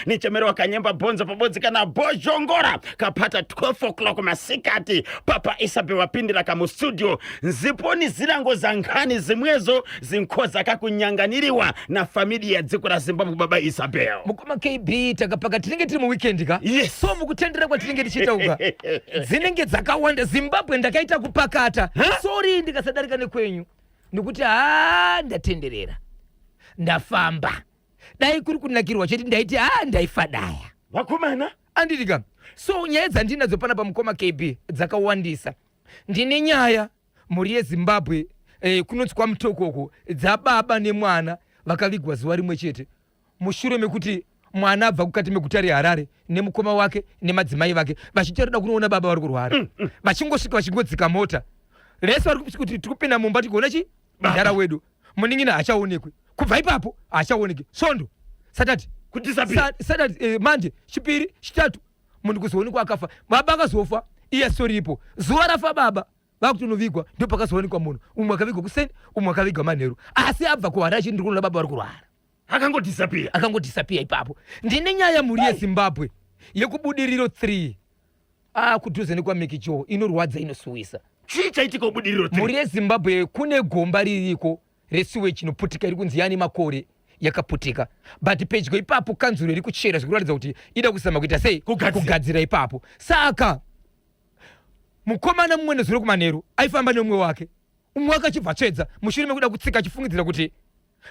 Nichemerewa kanyemba bhonzo pabodzi kana bhozhongora kapata 12 o'clock masikati. Papa Isabel wapindira kamustudio nziponi zilango za nkhani zimwezo zinkhoza kakunyanganiriwa na familia ya dziko la Zimbabwe. Baba Isabel. Mukoma KB, takapaka tinenge tiri muweekend ka. Yes. So mukutendera kwatinenge tichiita uka, dzinenge dzakawanda. Zimbabwe ndakaita kupakata. Sorry ndikasadarika nekwenyu, nekuti ha, ndatenderera, ndafamba. Dai kuri kunakirwa chete, ndaiti ha, ndaifadaya. Vakomana. Anditi ka? So nyaya dzandinadzo panapa, mukoma KB, dzakawandisa. Ndine nyaya, mhuri yeZimbabwe, kunonzi kwaMutokoko, dzababa nemwana vakavigwa zuva rimwe chete mushure mekuti mwana abva kukati meguta reHarare nemukoma wake nemadzimai vake, vachitoda kunoona baba vari kurwara. Vachingosvika, vachingodzika mota, rese vari kuti tikupinda mumba tikuona chi mudhara wedu, munin'ina haachaonekwi. Kubva ipapo haachaoneki. Svondo, Satati, Kudisappear. Saturday, Monday, Chipiri, Chitatu, munhu kuzoonekwa akafa. Baba akazofa iye asoripo. Zuva rafa baba vakutonovigwa, ndo pakazowanikwa munhu umwe akavigwa kuseni, umwe akavigwa manheru, asi abva kuHarare achiti ndiri kunoona baba vari kurwara. Akangodisappear. Akangodisappear ipapo. Ndine nyaya, mhuri yeZimbabwe, yekuBudiriro 3, ah, kudhuze nekwaMiki Joe. Inorwadza, inosuwisa. Chii chaitika kuBudiriro 3? Mhuri yeZimbabwe, kune gomba ririko resewage inoputika, iri kunzi yani makore yakaputika, but pedyo ipapo kanzuro iri kuchera, zvikuratidza kuti ida kuzama kuita sei? Kugadzira. Kugadzira ipapo. Saka mukomana mumwe nezuro kumanheru aifamba nemumwe wake. Umwe wake achibva tsvedza mushure mekuda kutsika, achifungidzira kuti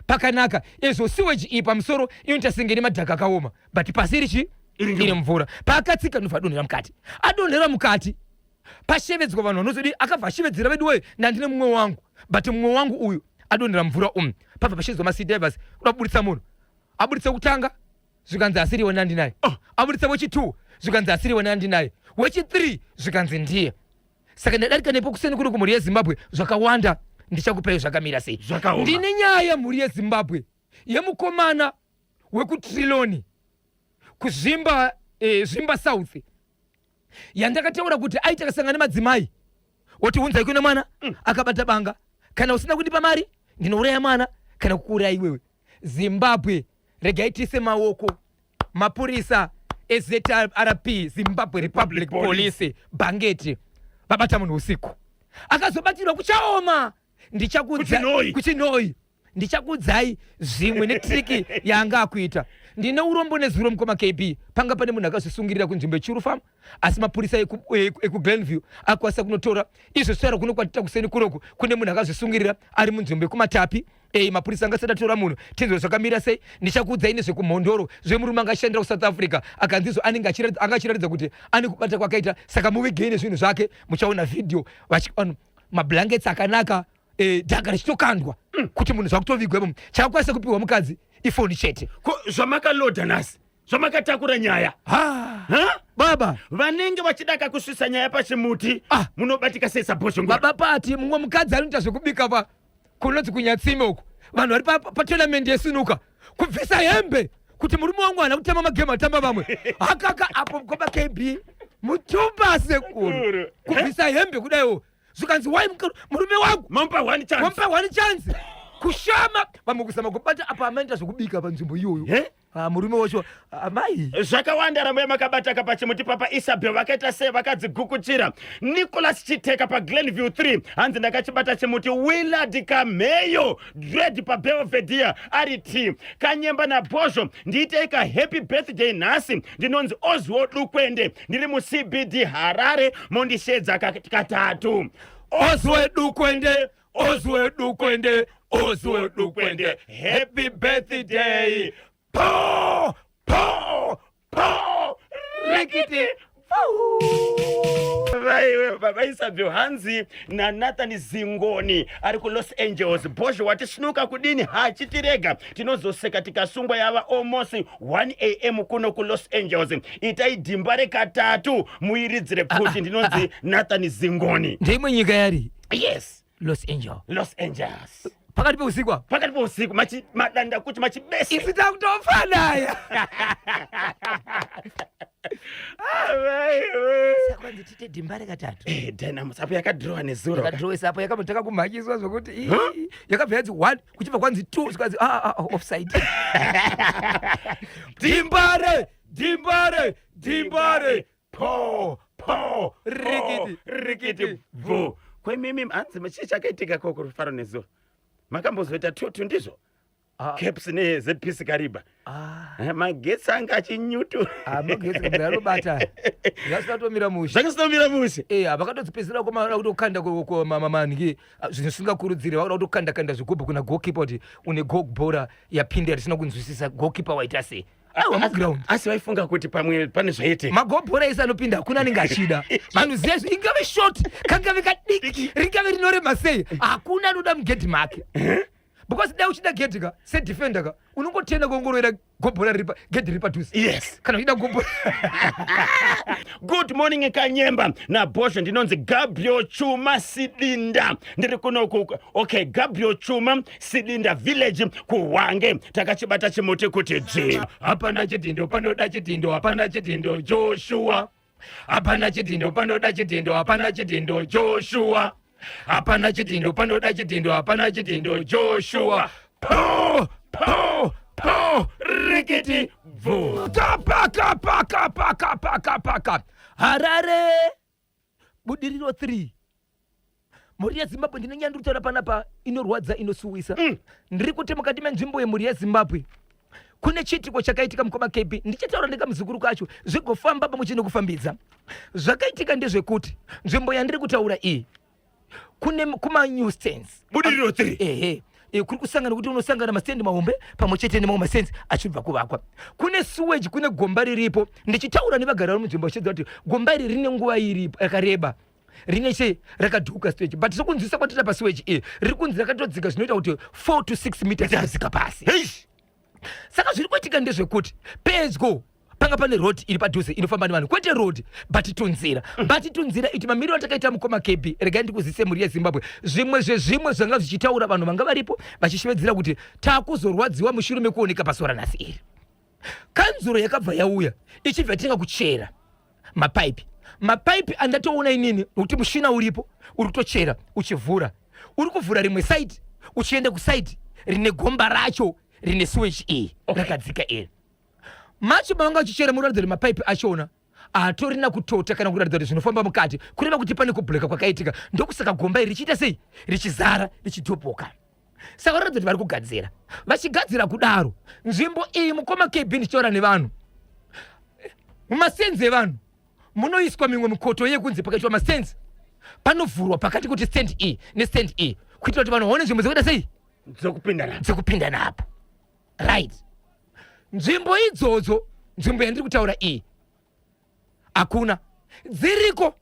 pakanaka ezvo sewage iyi pamusoro inoita senge ine madhaka akaoma, but pasi iri chi Iri iri mvura. Paakatsika, ndobva adonhera mukati. Adonhera mukati, pashevedzwa vanhu vanozodi. Akabva ashevedzera, "Vedu wee, ndandine mumwe wangu, but mumwe wangu uyu adonhera mvura umu." Pabva pashevedzwa masea divers kuda kuburitsa munhu. Aburitsa kutanga, zvikanzi asiriwe nandinaye. Oh. Aburitsa wechi2, zvikanzi asiriwe nandinaye. Wechi3, zvikanzi ndiye. Saka ndadarika nepo kuseni kuri kumhuri yeZimbabwe, zvakawanda ndichakupai zvakamira sei. Zvakaoma. Ndine nyaya, mhuri yeZimbabwe, yemukomana wekuTriloni kuZvimba, Zvimba South, yandakataura kuti aiti akasangana nemadzimai oti, "Unzai kune mwana," akabata banga, "Kana usina kundipa mari, ndinouraya mwana kana kukuuraya iwewe." Zimbabwe, regai tiise maoko. Mapurisa eZRP, Zimbabwe Republic Police, Bhangeti, vabata munhu usiku. Akazobatirwa kuchaoma. Ndichakudza KuChinhoyi. KuChinhoyi. Ndichakudzai zvimwe netrick yaanga akuita. Ndine urombo, nezuro, mukoma KB, panga pane munhu akazvisungirira kunzvimbo yeChuru Farm, asi mapurisa ekuGlenview akwanisa kunotora. Izvo zvitaura kuno kwatita kuseni kunoku, kune munhu akazvisungirira ari munzvimbo yekuMatapi. Ei, mapurisa angasati atora munhu. Tinzwe zvakamira sei. Ndichakuudzai nezvekuMhondoro, zvemurume angashandira kuSouth Africa, akanzizvo anenge anga achiratidza kuti ane kubata kwakaita, saka muvigei nezvinhu zvake. Muchaona vhidhiyo vanhu mablankets akanaka, dhaka richitokandwa kuti munhu zvakutovigwa imomo. Chakakwanisa kupiwa mukadzi ifoni chete. Ko zvamakaloda nhasi, zvamakatakura nyaya? Ha. Ha? Baba. Vanenge vachidaka kusvisa nyaya pachimuti. Ah. Munobatika sei sabhozhongora? Baba, pati mumwe mukadzi anoita zvekubika pa kunonzi kuNyatsime uku, vanhu vari patournament yesnooker, kubvisa hembe kuti murume wangu haana kutamba magemu atamba vamwe. Hakaka apo, mukoma KB, mutumba sekuru. Sekuru. Kubvisa hembe kudaiwo, zvikanzi, "Wai, murume wangu." Mamupa one chance. Wamupa one chance, kushama vamwe kuzama kubata apa amaita zvekubika panzvimbo iyoyo. Eh? Ah, murume wacho, amai. Zvakawanda, rambo yamakabata pachimuti. Papa Isabel vakaita sei? Vakadzigukuchira. Nicholas Chiteka paGlenview 3, hanzi ndakachibata chimuti. Willard Kameyo Dred paBelvedere ari t Kanyemba naBhozho, ndiitei ka happy birthday nhasi. Ndinonzi Ozwo Dukwende, ndiri muCBD Harare, mondishedza katatu. Ozwe Dukwende, Ozwe Dukwende, Ozwe Dukwende, happy birthday. Po po po, rekiti. Vaiwe baba Isabel, hanzi naNathan Zingoni ari kuLos Angeles, "Bhozho, watisnuka kudini? Hachitirega tinozoseka tikasungwa. Yava almost 1 am kuno kuLos Angeles. Itai dhimba rekatatu muiridzire pfuti." Ndinonzi Nathan Zingoni. Ndeimwe nyika yari? Yes. Los Angeles. Los Angeles. Pakati peusiku apa? Pakati peusiku, madanda kuti machibese. Isi takutofanaya. Vaiwe. Sakwanzi tiite. Akabate DeMbare katatu. Eh, Dynamos apo yakadhirowa nezuro. Yakadhirowesa apo yakambotanga kumhanyiswa zvokuti ii, yakabva yanzi one kuchibva kwanzi two zvikanzi ah, ah, ah, offside. DeMbare, DeMbare, DeMbare. Po, po, Rikiti, rikiti, bvu. Kwemimi hanzi chii chakaitika koko rufaro nezuro? Makambozoita 2-2 ndizvo? Ah. Caps neZPC Kariba. Ah. Eh, magetsi anga achinyutu. Ah, magetsi kabira anobata. Zvasina mushe. Zvakasinomira mushe. Eh, vakatodzipedzisira koma kutokanda manhi zvinhu zvisingakurudziri vakuda kutokanda kanda zvigubhu kuna goalkeeper kuti une goal bhora yapinda yatisina kunzwisisa goalkeeper waita sei. Aiwa muground. Asi vaifunga kuti pamwe pane zvaiitika. Magobhora ese anopinda hakuna anenge achida. Vanhu ziya izvo ingave short kangave kadiki ringave rinorema sei hakuna anoda mugedhi make. Because dai uchida gedhi ka sedefender ka unongotenda kuongorora gobhora riri gedhi riri padhuze. Yes. Kana uchida gobhora. Good morning Kanyemba naBhozho ndinonzi Gabriel Chuma Sidinda ndiri kunoku okay Gabriel Chuma Sidinda village kuHwange takachibata chimuti kuti dzvi. Hapana chidhindo panoda chidhindo hapana chidhindo Joshua. Hapana chidhindo panoda chidhindo hapana chidhindo Joshua. Hapana chidhindo panoda chidhindo hapana chidhindo Joshua. Po po po Rikiti bvu. Kapa kapa kapa kapa kapa kapa. Harare Budiriro 3 mhuri yeZimbabwe ndine nyaya ndiri kutaura panapa inorwadza inosuwisa. Ndiri kuti mukati menzvimbo yemhuri yeZimbabwe kune chiitiko chakaitika mukoma KB ndichataura nekamuzukuru kacho zvigofamba pamwe chete nekufambidza. Zvakaitika ndezvekuti nzvimbo yandiri kutaura iyi kune kuma new stands Budiriro 3. Ehe. Kuri kusangana kuti unosangana mastendi mahombe pamwe chete nemamwe mastendi achibva kuvakwa. Kune sewage, kune gomba riripo. Ndichitaura nevagari vari munzvimbo vachiedza kuti gomba iri rine nguva iripo yakareba rine che rakadhuka sewage, but sokunzwisa kwatita pasewage iyi riri kunzi rakatodzika zvinoita kuti 4 to 6 meters kudzika pasi. Eish. Saka zviri kuitika ndezvekuti pedyo panga pane road iri padhuze inofamba nevanhu, kwete road but tunzira, but tunzira iti mamiriro atakaita mukoma KB, regai ndikuzise mhuri yeZimbabwe zvimwe zvezvimwe zvanga zvichitaura vanhu vanga varipo vachishevedzera kuti takuzorwadziwa mushure mekuoneka pasora nhasi iri. Kanzuro yakabva yauya ichibva yatenga kuchera mapaipi, mapaipi andatoona inini nokuti mushina uripo uri kutochera uchivhura, uri kuvhura rimwe side uchienda kusaidi rine gomba racho rine sewage iyi rakadzika iri. Macho mavanga vachichera munoratidza kuti mapaipi achona hatorina kutota kana kuratidza kuti zvinofamba mukati, kureva kuti pane kubhuleka kwakaitika, ndokusaka gomba iri richiita sei richizara richidhopoka. Saka vanoratidza kuti vari kugadzira, vachigadzira kudaro nzvimbo iyi mukoma KB ndichitaura nevanhu mumasenzi evanhu munoiswa mimwe mikoto yekunzi pakaitwa masenzi panovhurwa pakati kuti stand e nestand e kuitira kuti vanhu vaone nzvimbo dzekuita sei dzekupinda napo, dzekupinda napo. Right, nzvimbo idzodzo, nzvimbo yandiri kutaura iyi hakuna dziriko,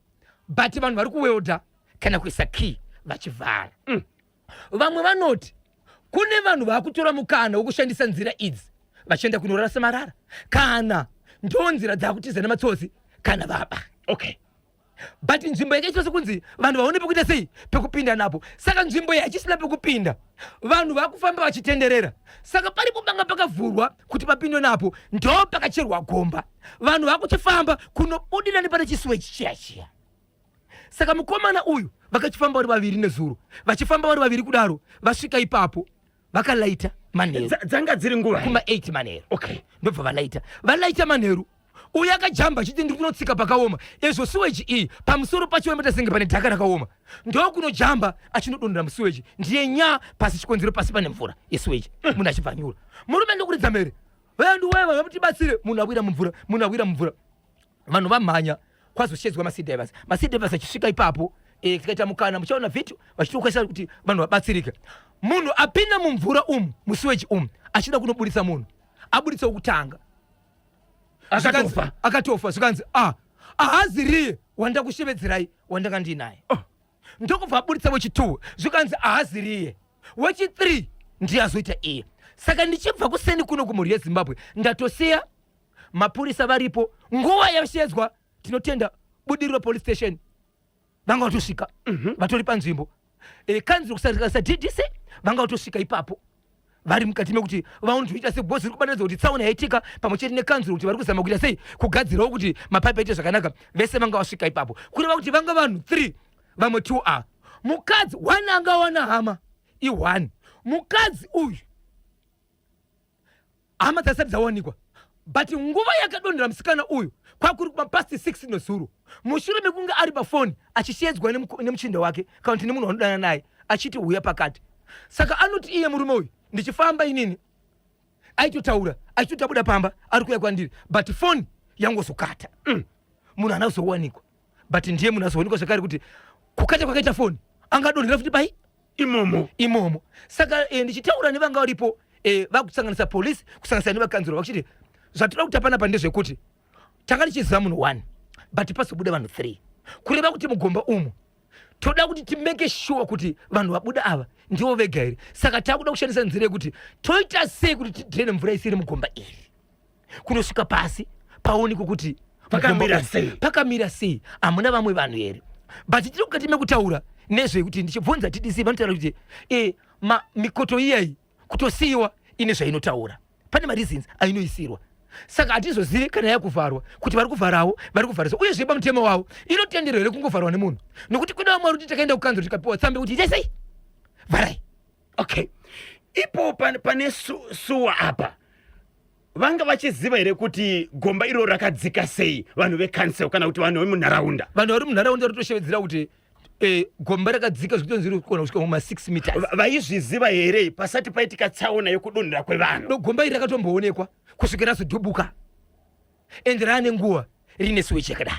but vanhu vari kuwelda kana kuisa key vachivhara. Vamwe vanoti kune vanhu vakutora mukana wokushandisa nzira idzi vachienda kunorasa marara, kana ndo nzira dzakutiza nematsotsi kana vaba. Okay. But nzvimbo yakaitwa sekunzi vanhu vaone pekuita sei pekupinda napo, saka nzvimbo iyi hachisina pekupinda, vanhu vakufamba vachitenderera. Saka paripo panga pakavhurwa kuti papindwe napo, ndo pakacherwa gomba, vanhu vakuchifamba kunobudira nepane chisuwechi chiya chiya. Saka mukomana uyu vakachifamba vari vaviri nezuro, vachifamba vari vaviri kudaro, vasvika ipapo vakalaita manheru. Dzanga dziri nguva kuma 8 manheru. Okay. Ndobva valaita, valaita manheru, uyu akajamba achiti ndiri kunotsika pakaoma, ezvo siweji iyi pamusoro pacho vanoita senge pane dhaka rakaoma, ndokunojamba achinodonhera musiweji, ndiye nya pasi, chikonzero pasi pane mvura yesiweji, munhu achibva anyura. Murume ndokuridza mhere, vanhu weva vamutibatsire, munhu awira mumvura, munhu awira mumvura. Vanhu vamhanya kwazoshedzwa masidivers, masidivers achisvika ipapo tikaita mukana muchaona vhidhiyo vachitokwanisa kuti vanhu vabatsirike. Munhu apinda mumvura umu musiweji umu achida kunoburitsa munhu, aburitsa wokutanga akatofa, akatofa. Zvikanzi a ahazi riye wandakushevedzerai wandanga ndinaye. Oh. Ndokubva aburitsa wechi2, zvikanzi ahazi riye wechi3 ndiye azoita iye. Saka ndichibva kuseni kuno kumhuri yeZimbabwe ndatosiya mapurisa varipo nguva yashedzwa. Tinotenda Budiriro police station vanga vatosvika, vatori panzvimbo. Kanzuro kusanganisa DDC vanga vatosvika ipapo. Vari mukati mekuti vaone kuti sei bhozi riri kubatanidza kuti tsaona yaitika pamwe chete nekanzuro kuti vari kuzama kuita sei kugadzirawo kuti mapaipi aite zvakanaka. Vese vanga vasvika ipapo, kureva kuti vanga vanhu 3, vamwe 2 a mukadzi 1 angawana hama i1. Mukadzi uyu hama dzasati dzawanikwa, but nguva yakadonhera musikana uyu kwakuri kumapast 6 nezuro, mushure mekunge ari pafoni achishedzwa nemuchinda wake kana kuti nemunhu wanodana naye achiti huya pakati. Saka anoti iye murume uyu, ndichifamba inini, aitotaura achitoti abuda pamba ari kuuya kwandiri, but foni yangozokata. Munhu haana kuzowanikwa, but ndiye munhu azowanikwa zvakare kuti kukata kwakaita foni angadonhera futi pai imomo. Imomo. Saka ndichitaura nevanga varipo, vakusanganisa polisi, kusanganisa nevakanzuro, vachiti zvatoda kuti panapa ndezvekuti tanga tichiziva munhu one, but pazobuda vanhu three, kureva kuti mugomba umu toda kuti timake sure kuti vanhu vabuda ava ndivo vega here. Saka takuda kushandisa nzira yekuti toita sei kuti tidrene mvura isiri mugomba iri kunosvika pasi, paonekwe kuti pakamira mugomba umu sei? Pakamira sei, hamuna vamwe vanhu here. But tiri kukati mekutaura nezvekuti ndichibvunza TDC, vanotaura kuti mikoto iyayi kutosiyiwa ine zvainotaura, pane mareasons ainoisirwa. Saka hatizozivi kana yakuvharwa kuti vari kuvharawo vari kuvharisa, uyezve pamutemo wavo inotenderwa here kungovharwa nemunhu, nokuti kune vamwe vari kuti takaenda kukanzuro tikapiwa tsamba kuti itai sei, vharai. Okay, ipo pane suwa apa, vanga vachiziva here kuti gomba iro rakadzika sei, vanhu vecouncil kana kuti vanhu vemunharaunda? Vanhu vari munharaunda ritoshevedzera kuti gomba rakadzika zvekutonzi riri kugona kusvika muma 6 meters. Vaizviziva here pasati paitika tsaona yekudonhera kwevanhu? No, gomba iri rakatomboonekwa kusvika razodhubuka, ende raane nguva riine sewage yakadaro.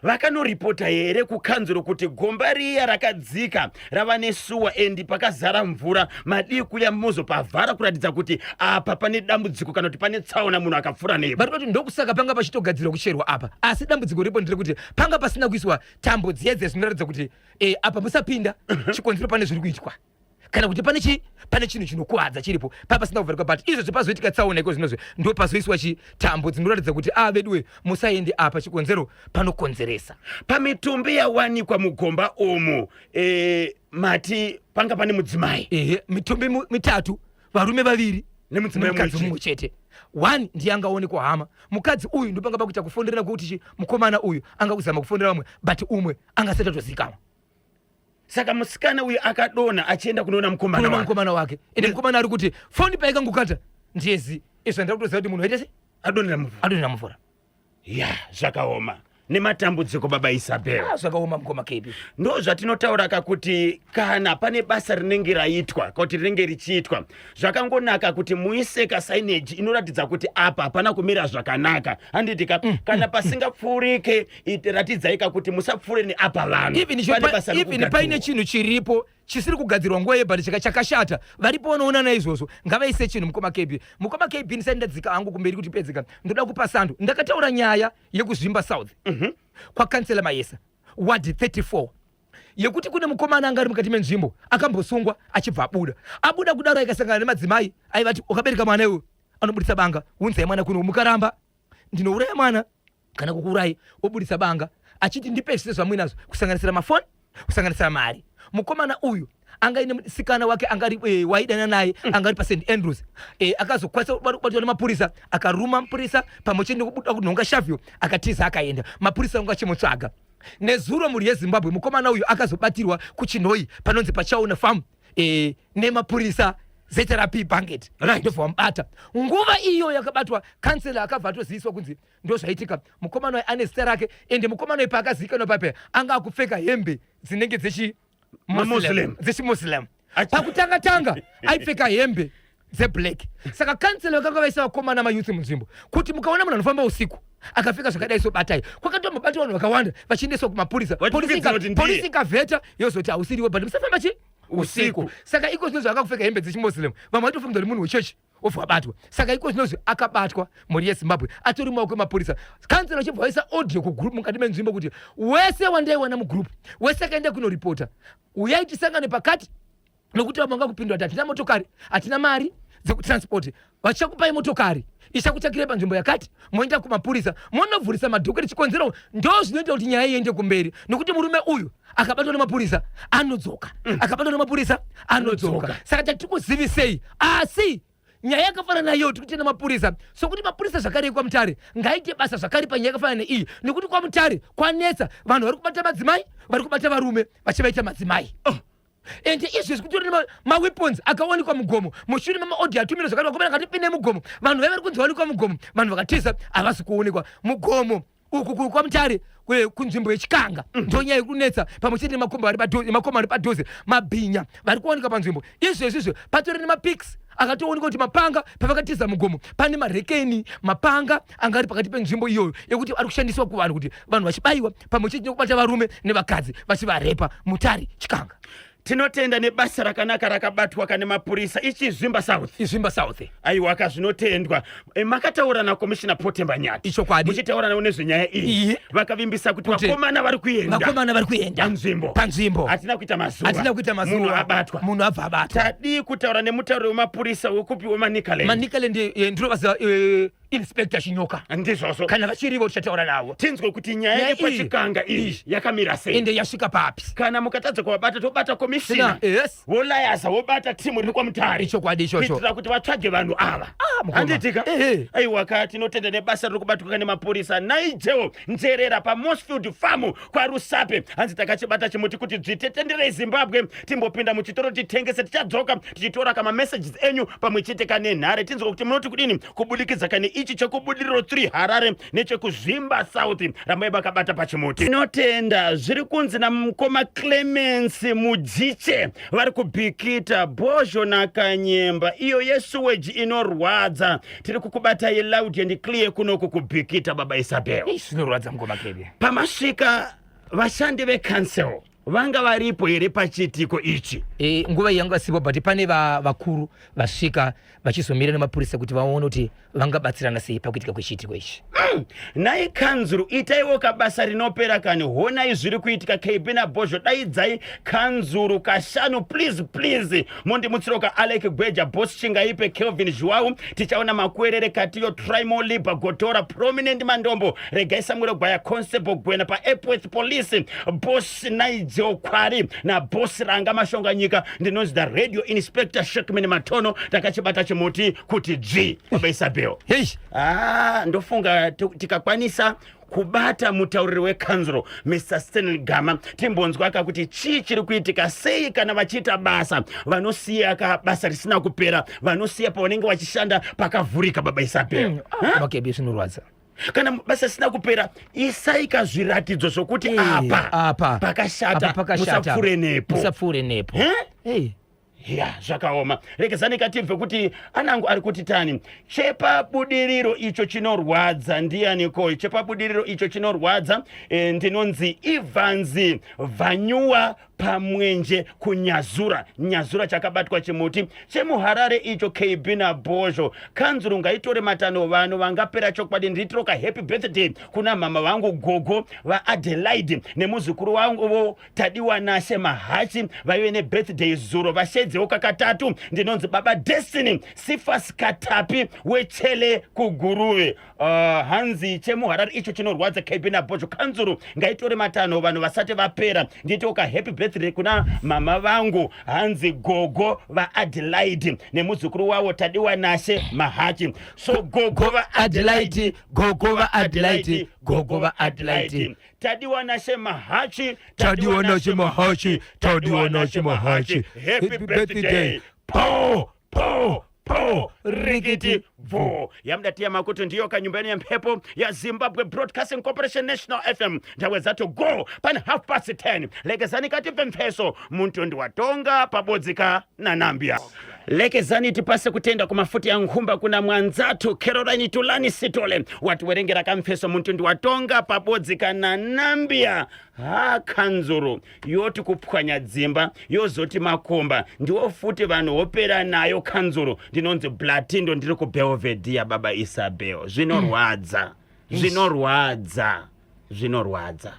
Vakanoripota here kukanzuro kuti gomba riya rakadzika, rava nesuwa, endi pakazara mvura, madii kuya mozopavhara kuratidza kuti apa pane dambudziko kana kuti pane tsaona munhu akapfuura nepo? Vari kuti ndokusaka panga pachitogadzirwa kucherwa apa, asi dambudziko ripo nderekuti panga pasina kuiswa tambo dziya dziya zvinoratidza kuti apa musapinda, chikonzero pane zviri kuitwa kana kuti pane chi pane chinhu chinokuvadza chiripo, pa pasina kuvharikwa. But izvozvo pazoitika tsaona iko zvinozvo, ndo pazoiswa chi tambo dzinoratidza kuti a veduwe, musaende apa, chikonzero panokonzeresa. Pamitumbi yawanikwa mugomba umu, mati panga pane mudzimai? Ehe, mitumbi mitatu, varume vaviri nemudzimai nemukadzi mumwe mumwe chete. One ndiye angaonekwa hama. Mukadzi uyu ndopanga pakuita kufonderana kwekuti chi mukomana uyu anga kuzama kufondera vamwe, but umwe angasati atozikanwa. Saka musikana uyu akadonha achienda kunoona mukomana kunoona wake. Mukomana wake, ende mukomana ari kuti foni paikangokata ndiyezi izvo ndira kutoziva kuti munhu aita sei. Adonhera mumvura. Adonhera mumvura. Ya, zvakaoma, nematambudziko, baba Isabel. Ah, zvakaoma, mukoma KB. Ndo zvatinotaura ka kuti kana pane basa rinenge raitwa kuti rinenge richiitwa, zvakangonaka kuti muise kasignage inoratidza kuti apa hapana kumira zvakanaka, handiti ka? Kana pasingapfuurike, ratidzai ka kuti musapfuure neapa vanhu. Even Pane basa even rokugadzirwa. Paine chinhu chiripo chisiri kugadzirwa nguva yebhati chakashata, varipo vanoona naizvozvo ngavaise chinhu. Mukoma KB, mukoma KB, ndisati ndadzika hangu kumberi kuti pedzika, ndoda kupa sando. Ndakataura nyaya yekuZvimba South kwakansela Mayesa, ward 34, yekuti kune mukomana anga ari mukati menzvimbo akambosungwa, achibva abuda. Abuda kudaro aikasangana nemadzimai aivati, "Wakabereka mwana iwe," anobudisa banga, "Unzai mwana kuno, mukaramba ndinouraya mwana kana kukuurai." Obudisa banga achiti, "Ndipe zvese zvamuinazvo, kusanganisira mafoni, kusanganisira mari." Mukomana uyu anga ine musikana wake angari waidana naye, anga ari paSt Andrews. Akazokwanisa kubatwa nemapurisa, akaruma mupurisa pamwe chete nekubuda kunhonga shavhio, akatiza akaenda. Mapurisa anga achimutsvaga. Nezuro, mhuri yeZimbabwe, mukomana uyu akazobatirwa kuChinhoi panonzi paChaona Farm nemapurisa ZRP Banket. Ndobva wamubata. Nguva iyo yakabatwa, kansela akabva atoziviswa kunzi ndo zvaitika, mukomana uyu ane zita rake. Ende mukomana uyu paakazivikanwa pape anga akupfeka hembe dzinenge dzechi MaMuslim. Dzechimuslim. Pakutanga tanga aipfeka hembe dzeblack. Saka kansela vakanga vaisa vakomana mayouth munzvimbo kuti mukaona munhu anofamba usiku akapfeka zvakadai so, batai. Kwakatombobatwa vanhu vakawanda vachiendeswa kumapurisa. Vachifungidzira kuti ndiye. Polisi ikavheta yozoti hausiriwe, but musafamba chi usiku. Saka iko zvinozvi akakupfeka hembe dzechimuslim, vamwe vaitofunga kuti munhu wechechi, obva abatwa. Saka iko zvinozvi akabatwa, mhuri yeZimbabwe, atori mumaoko emapurisa. Kansela achibva vaisa audio kugroup mukati menzvimbo kuti wese wandaiwana mugroup, wese akaenda kunoripota, uyai tisangane pakati, nokuti vamwe vanga kupindura kuti hatina motokari, hatina mari. dzekutransport vachakupai motokari ichakutakirai panzvimbo yakati moenda kumapurisa monovhurisa madhoketi chikonzero ndo zvinoita kuti nyaya iende kumberi nokuti murume uyu akabatwa nemapurisa anodzoka mm. akabatwa nemapurisa anodzoka saka tatikuzivisei asi nyaya yakafanana naiyo tiri kutenda mapurisa sokuti mapurisa zvakare ekwamutare ngaite basa zvakare panyaya yakafanana neiyi nekuti kwamutare kwanetsa vanhu vari kubata madzimai vari kubata varume vachivaita madzimai oh. Ende izvezvi kutori nemaweapons akawanikwa mugomo mushure memaodhi atumira zvakare vakomana katipinde mugomo vanhu vaiva vari kunzi vawanikwa mugomo vanhu vakatiza havasi kuonekwa mugomo uku kwamutare kunzvimbo yechikanga mm. ndonyaya yekunetsa pamwe chete nemakomba ari padhuze mabhinya vari kuwanikwa panzvimbo izvezvi izvo patori nemapics akatoonekwa kuti mapanga pavakatiza mugomo pane marekeni mapanga anga ari pakati penzvimbo iyoyo yekuti ari kushandiswa kuvanhu kuti vanhu vachibayiwa pamwe chete nekubata varume nevakadzi vachivarepa mutare chikanga tinotenda nebasa rakanaka rakabatwa kane mapurisa ichi zvimba south izvimba south aiwa ka zvinotendwa e, makataura nakomishina potemba nyati ichokwadi muchitaura navo nezvenyaya iyi vakavimbisa kuti vakomana vari kuenda vakomana vari kuenda panzvimbo panzvimbo hatina kuita mazuva hatina kuita mazuva munhu abatwa munhu abva abatwa tadii kutaura nemutauri wemapurisa wekupi wemanicaland manicaland eh, ndinovaziva eh, inspector chinyoka ndizvozvo kana vachirivo tichataura navo tinzwe kuti nyaya yekwachikanga iyi yakamira sei ende yasvika papi kana mukatadza kuvabata tobata komishina yes volayaza vobata timu riri kwamutare ichokwadi ichocho kuitira kuti vatsvage vanhu ava ah, handitika aiwa ka tinotenda nebasa riri kubatwa nemapurisa nigel njerera pamosfield farm kwarusape hanzi takachibata chimuti kuti dzvite tenderei zimbabwe timbopinda muchitoro titengese tichadzoka tichitora kamamessages enyu pamwe chete kane nhare tinzwa kuti munoti kudini kubudikidza kane ichi chekubudiriro 3 harare nechekuzvimba south rambai vakabata pachimuti tinotenda zviri kunzi namukoma clemens mujiche vari kubhikita bhozho nakanyemba iyo yesuweji inorwadza tiri kukubatai loud and clear kunoku kubhikita baba isabel zvinorwadza mukoma kebe pamasvika vashandi vecouncil vanga varipo here pachiitiko ichi e, nguva iyi yanga vasipo but pane vakuru vasvika vachizomira nemapurisa kuti vaone kuti vangabatsirana sei pakuitika kwechiitiko ichi mm. Nhai kanzuru itaiwo kabasa rinopera kani honai zviri kuitika KB naBhozho daidzai kanzuru kashanu please please mondimutsiro ka Alec Gweja Boss Chingaipe Kelvin Zhuwau tichaona makwerere Katiyo Trimo Liba Gotora Prominent Mandombo regai Samuel Gwaya Constable Gwena paEpworth Police Boss Nigel Kwari naBoss Ranga Mashonganyika ndinonzi the Radio Inspector Shekman Matono takachibata chimuti kuti dzvi baba Isabel hey. Ah, ndofunga tikakwanisa kubata mutauriri wekanzuro Mr Stanley Gama timbonzwa ka kuti chii chiri kuitika sei kana vachiita basa vanosiya ka basa risina kupera vanosiya pavanenge vachishanda pakavhurika baba Isabel mm, ah, okay, zvinorwadza kana basa risina kupera isaika zviratidzo zvokuti eh, apa apa pakashata musapfuure nepo musapfuure nepo eh? hey. Ya, zvakaoma. Rekezani katibve kuti anangu ari kuti tani. Chepabudiriro icho chinorwadza ndianiko? Chepabudiriro icho chinorwadza e, ndinonzi Evans Vanyuwa pamwenje kunyazura nyazura chakabatwa chimuti chemuharare icho KB naBhozho. Kanzuru ngaitore matanho vanhu vangapera chokwadi nditiroka happy birthday kuna mama vangu gogo vaAdelaide nemuzukuru wangu Tadiwanashe Mahachi vaive nebirthday zuro vashedzewo kakatatu ndinonzi baba Destiny Sifas Katapi wechele kuGuruve. Uh, hanzi chemuharare icho chinorwadza KB naBhozho kanzuru ngaitore matanho vanhu vasati vapera ndiitewo ka happy birthday kuna mama vangu hanzi gogo vaAdelaide nemuzukuru wavo Tadiwanashe Mahachi so gogo vaAdelaide gogo vaAdelaide gogo vaAdelaide Tadiwanashe Mahachi Tadiwanashe Mahachi Tadiwanashe Mahachi happy birthday po po po rikiti bvo yamudatiya makuti ndiyo kanyumba yenu yemhepo yazimbabwe broadcasting corporation national fm ndawe dzato go pane half past 10 lekezani katibve mfeso muntu ndiwatonga pabodzika nanambia Lekezani tipase kutenda kumafuti ya nkhumba kuna mwanzathu Caroline Tulani Sitole watiwerengera kamfeso muntu ndiwatonga pabodzi kana Nambia ha kanzuru yoti kupwanya dzimba yozoti makomba ndiwo futi vanhu wopera nayo kanzuru ndinonzi Blatindo ndiri kuBelvedere baba Isabel zvinorwadza zvinorwadza zvinorwadza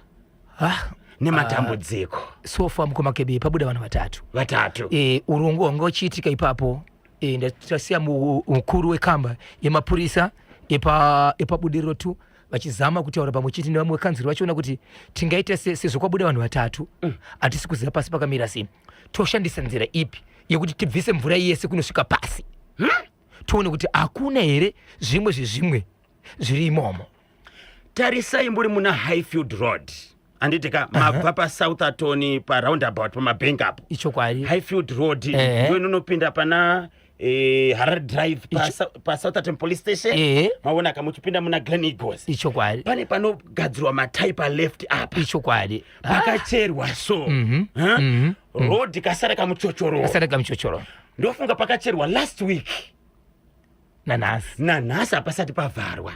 ah, nematambudziko ah, so far mukoma kebe pabuda vanhu vatatu vatatu e, urongwa hwanga uchiitika ipapo E, tasiya mukuru wekamba yemapurisa epaBudiriro 2 vachizama kutaura pamwe chete nevamwe vekanzuro, vachiona kuti tingaita sezvo kwabuda vanhu vatatu, hatisi kuziva pasi pakamira sei, toshandisa nzira ipi yekuti tibvise mvura yese kunosvika pasi, Tione kuti hakuna here zvimwe zvezvimwe zviri imomo. Tarisai mburi muna Highfield Road, handiti ka? Mabva paSoutherton, paroundabout, pamabhenk apo. Ichokwadi. Highfield Road ndo inonopinda pana Harare Drive, paSoutherton police station. Maona ka, muchipinda muna Glen Eagles. Ichokwadi. Pane panogadzirwa matai paleft apa. Ichokwadi. Pakacherwa so. Huh? Road kasara kamuchochoro. Kasara kamuchochoro. Ndofunga pakacherwa last week. Nanhasi. Nanhasi hapasati pavharwa.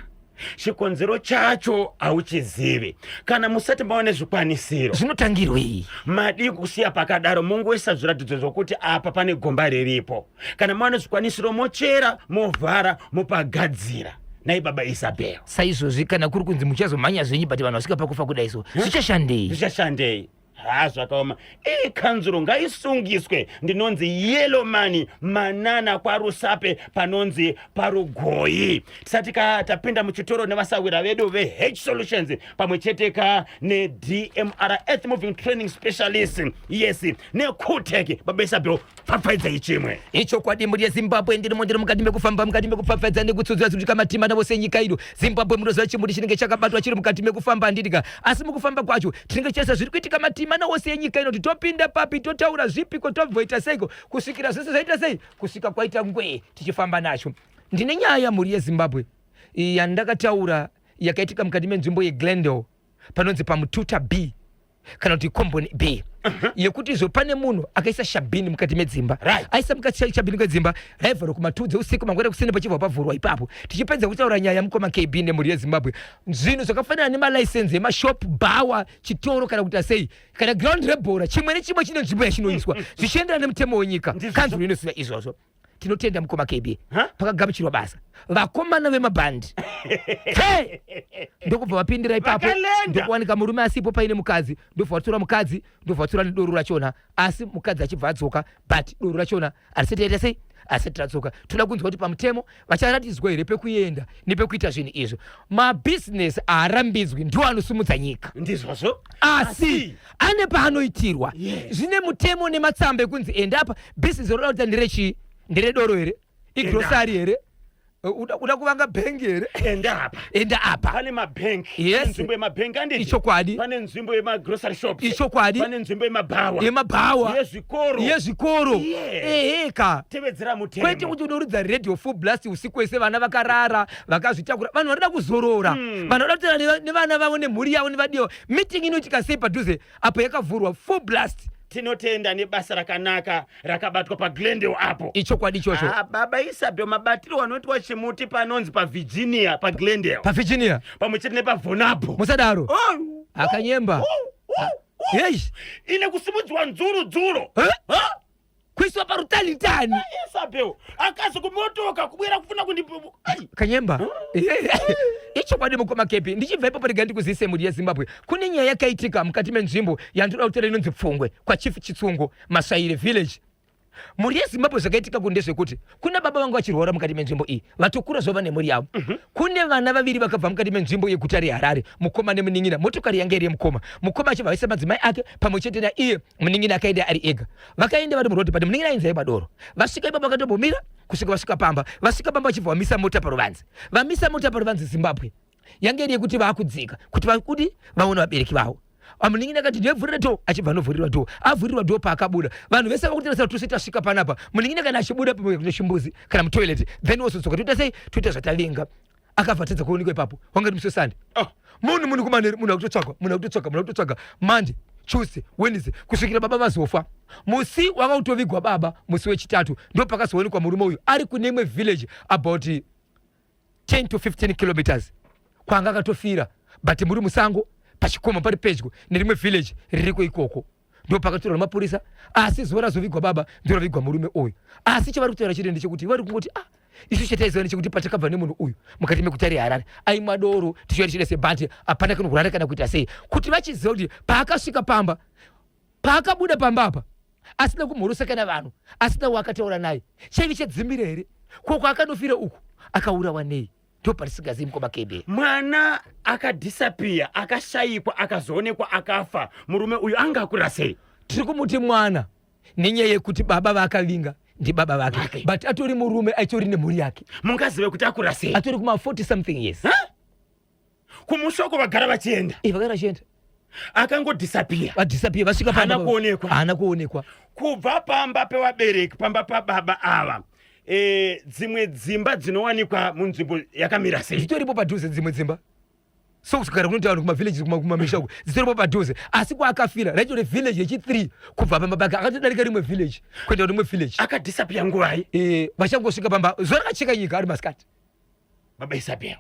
Chikonzero chacho hauchizivi. Kana musati maone zvikwanisiro, Zvinotangirwei? Madii kusiya pakadaro, mongoisa zviratidzo zvokuti apa pane gomba riripo? Kana maone zvikwanisiro, mochera, movhara, mopagadzira. Nai baba Isabel? Saizvozvi kana kuri kunzi muchazomhanya zvenyu, but vanhu vasvika pakufa kudai so, zvichashandei? Zvichashandei? Ha, zvakaoma. Ii, kanzuro ngaisungiswe. Ndinonzi Yellow Money Manana, kwaRusape, panonzi paRugoyi. Tisati ka tapinda muchitoro nevasawira vedu veH Solutions pamwe chete ka neDMR Earth Moving Training Specialist, yes, neCooltech. Baba Isabel, pfapfaidzai chimwe. Ichokwadi, mhuri yeZimbabwe, ndirimo, ndiri mukati mekufamba, mukati mekupfapfaidza nekutsudzura zviri matima navose nyika ino Zimbabwe. Munoziva chimuti chinenge chakabatwa chiri mukati mekufamba, handiti? Asi mukufamba kwacho tinenge tichaisa zviri kuitika matima navose yenyika ino, kuti topinda papi, totaura zvipiko, tobvoita seiko, kusvikira zvese zvaita sei, kusvika kwaita ngwee tichifamba nacho. Ndine nyaya, mhuri yeZimbabwe, yandakataura yakaitika mukati menzvimbo yeGlendale, panonzi paMututa B kana kuti Komboni B, yekuti izvo pane munhu akaisa shabhini mukati medzimba. Aisa mukati shabhini kwedzimba, raivharwa kuma2 dzeusiku, mangwana kuseni pachibva pavhurwa ipapo. Tichipedza kutaura nyaya, mukoma KB nemhuri yeZimbabwe, zvinhu zvakafanana nemalicense emashop, bhawa, chitoro, kana kuti asei, kana ground rebhora, chimwe nechimwe chine nzvimbo yachinoiswa zvichienderana nemutemo wenyika. Kanzuro inoziva izvozvo. Tinotenda mukoma KB. Pakagamuchirwa basa vakomana vemabhandi Hey! Ndokubva vapindira ipapo. Vakalenda. Ndokuwanika murume asipo, paine mukadzi. Ndobva vatora mukadzi, ndobva vatora nedoro rachona, asi mukadzi achibva adzoka, but doro rachona harisati yaita sei, harisati radzoka. Toda kunzwa kuti pamutemo vacharatidzwa here pekuenda nepekuita zvinhu izvo. Mabhizinesi haarambidzwi, ndiwo anosimudza nyika. Ndizvozvo. Asi ane paanoitirwa. Zvine mutemo nematsamba ekunzi enda apa. Bhizinesi roda kuita nderechii? Nderedoro here? Igrosari here? Uda kuvanga bhengi here? Enda apa. Enda apa. Pane mabhenki. Pane nzvimbo yemabhenki, anditi? Ichokwadi. Pane nzvimbo yemagrocery shops. Ichokwadi. Pane nzvimbo yemabhawa. Yemabhawa. Yezvikoro. Yezvikoro. Eheka. Tevedzera mutemo. Kwete kuti unoridza radio full blast usiku wese, vana vakarara vakazvitakura. Vanhu vanoda kuzorora, vanhu vanoda kutaura nevana vavo nemhuri yavo nevadiwa. Meeting inoitika sei padhuze apo yakavhurwa full blast? Tinotenda nebasa rakanaka rakabatwa paGlendale apo. Ichokwadi ichocho. Ah, baba Isabel, mabatiro anoitwa chimuti panonzi paVirginia, paGlendale, paVirginia, pamwe chete nepaVonabo. Musadaro. Oh, Akanyemba. Oh. Yei. Ine kusimudzwa nzuru dzuro. Eh? Ha? Kuiswa parutalitani. Isabel akazi kumotoka kubwera kufuna kundi Ai. Kanyemba. Ichokwadi, mukoma Kepi. Ndichibva ipapo, rega ndikuzivise, mhuri yeZimbabwe, kune nyaya yakaitika mukati menzvimbo yandinoda kutaura inonzi Pfungwe, kwaChief Chitsungo, Masvaire village. Mhuri yeZimbabwe, zvakaitika ku ndezvekuti kuna baba vangu vachirwara mukati menzvimbo iyi, vatokura zvova nemhuri yavo. Kune vana vaviri vakabva mukati menzvimbo yeguta reHarare, mukoma nemunin'ina. Motokari yanga iri yemukoma. Mukoma achibva vaisa madzimai ake pamwe chete naiye munin'ina, akaenda ari ega. Vakaenda vari murodhi, but munin'ina ainzi aimwa doro. Vasvika ipapo vakatombomira kusvika vasvika pamba. Vasvika pamba vachibva vamisa mota paruvanze. Vamisa mota paruvanze, Zimbabwe, yange iri yekuti vaakudzika kuti vakudi vaone vabereki vavo. Munin'ina akati, "Ndivhurire door." Achibva anovhurirwa door. Avhurirwa door, paakabuda, vanhu vese vakutarisa kuti tose tasvika panapa, munin'ina kana achibuda pamwe kuita chimbuzi kana mutoilet, then wozodzoka, toita sei, toita zvatavinga. Akabva atadza kuonekwa ipapo. Wanga musi weSunday. Oh. Munhu kumanheru, munhu akutotsvagwa, munhu akutotsvaga, munhu akutotsvaga, Monday, Tuesday, Wednesday, kusvikira baba vazofa. Musi wanga kutovigwa baba, musi weChitatu, ndo pakazoonekwa murume uyu ari kune imwe village about 10 to 15 kilometers kwanga akatofira, but muri musango pachikomo pari pedyo nerimwe village ririko ikoko. Ndo pakatorwa nemapurisa. Asi zuva razovigwa baba ndoravigwa murume uyu. Asi chavari kutaura chete ndechekuti vari kungoti, "Ah, isu chataiziva ndechekuti patakabva nemunhu uyu mukati meguta reHarare aimwa doro, tichiva tichida sebhati, hapana kunorwara kana kuita sei." Kuti vachiziva kuti paakasvika pamba, paakabuda pamba apa, Asina kumhorosa kana vanhu, asina waakataura naye. Chaive chadzimbira here? Ko kwaakanofira uku akaurawa nei? Ndopatisingazivi mukoma KB. Mwana akadhisapiya, akashayikwa, akazoonekwa akafa. Murume uyu anga akura sei? Tiri kumuti mwana nenyaya yekuti baba vaakavinga ndibaba vake okay. But atori murume aitori nemhuri yake. Mungazive kuti akura sei? Atori kuma 40 something years. Huh? Kumusha uko vagara vachienda. Eh, vagara vachienda. Akangodisappear. Vadisappear vasvika pamba. Haana kuonekwa. Haana kuonekwa. Kubva pamba pevabereki, pamba pababa ava. E, dzimwe dzimba dzinowanikwa munzvimbo yakamira sei? Zvitoripo padhuze dzimwe dzimba. So kugara kunoita vanhu kumavillage kumamisha uko dzitoripo padhuze asi kwaakafira raitori village yechi3 kubva pamba pake akatodarika rimwe village kuenda rimwe village. Akadisappear nguvai? E, vachangosvika pamba zuva rakacheka nyika ari masikati. Baba Isabel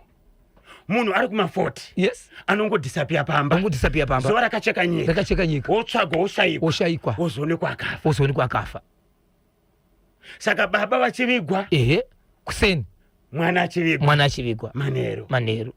munhu ari kuma 40 yes anongodisappear pamba anongodisappear pamba zuva rakacheka nyika rakacheka nyika wotsvagwa woshayikwa woshayikwa wozoonekwa akafa wozoonekwa akafa saka baba vachivigwa ehe kuseni mwana achivigwa mwana achivigwa manheru manheru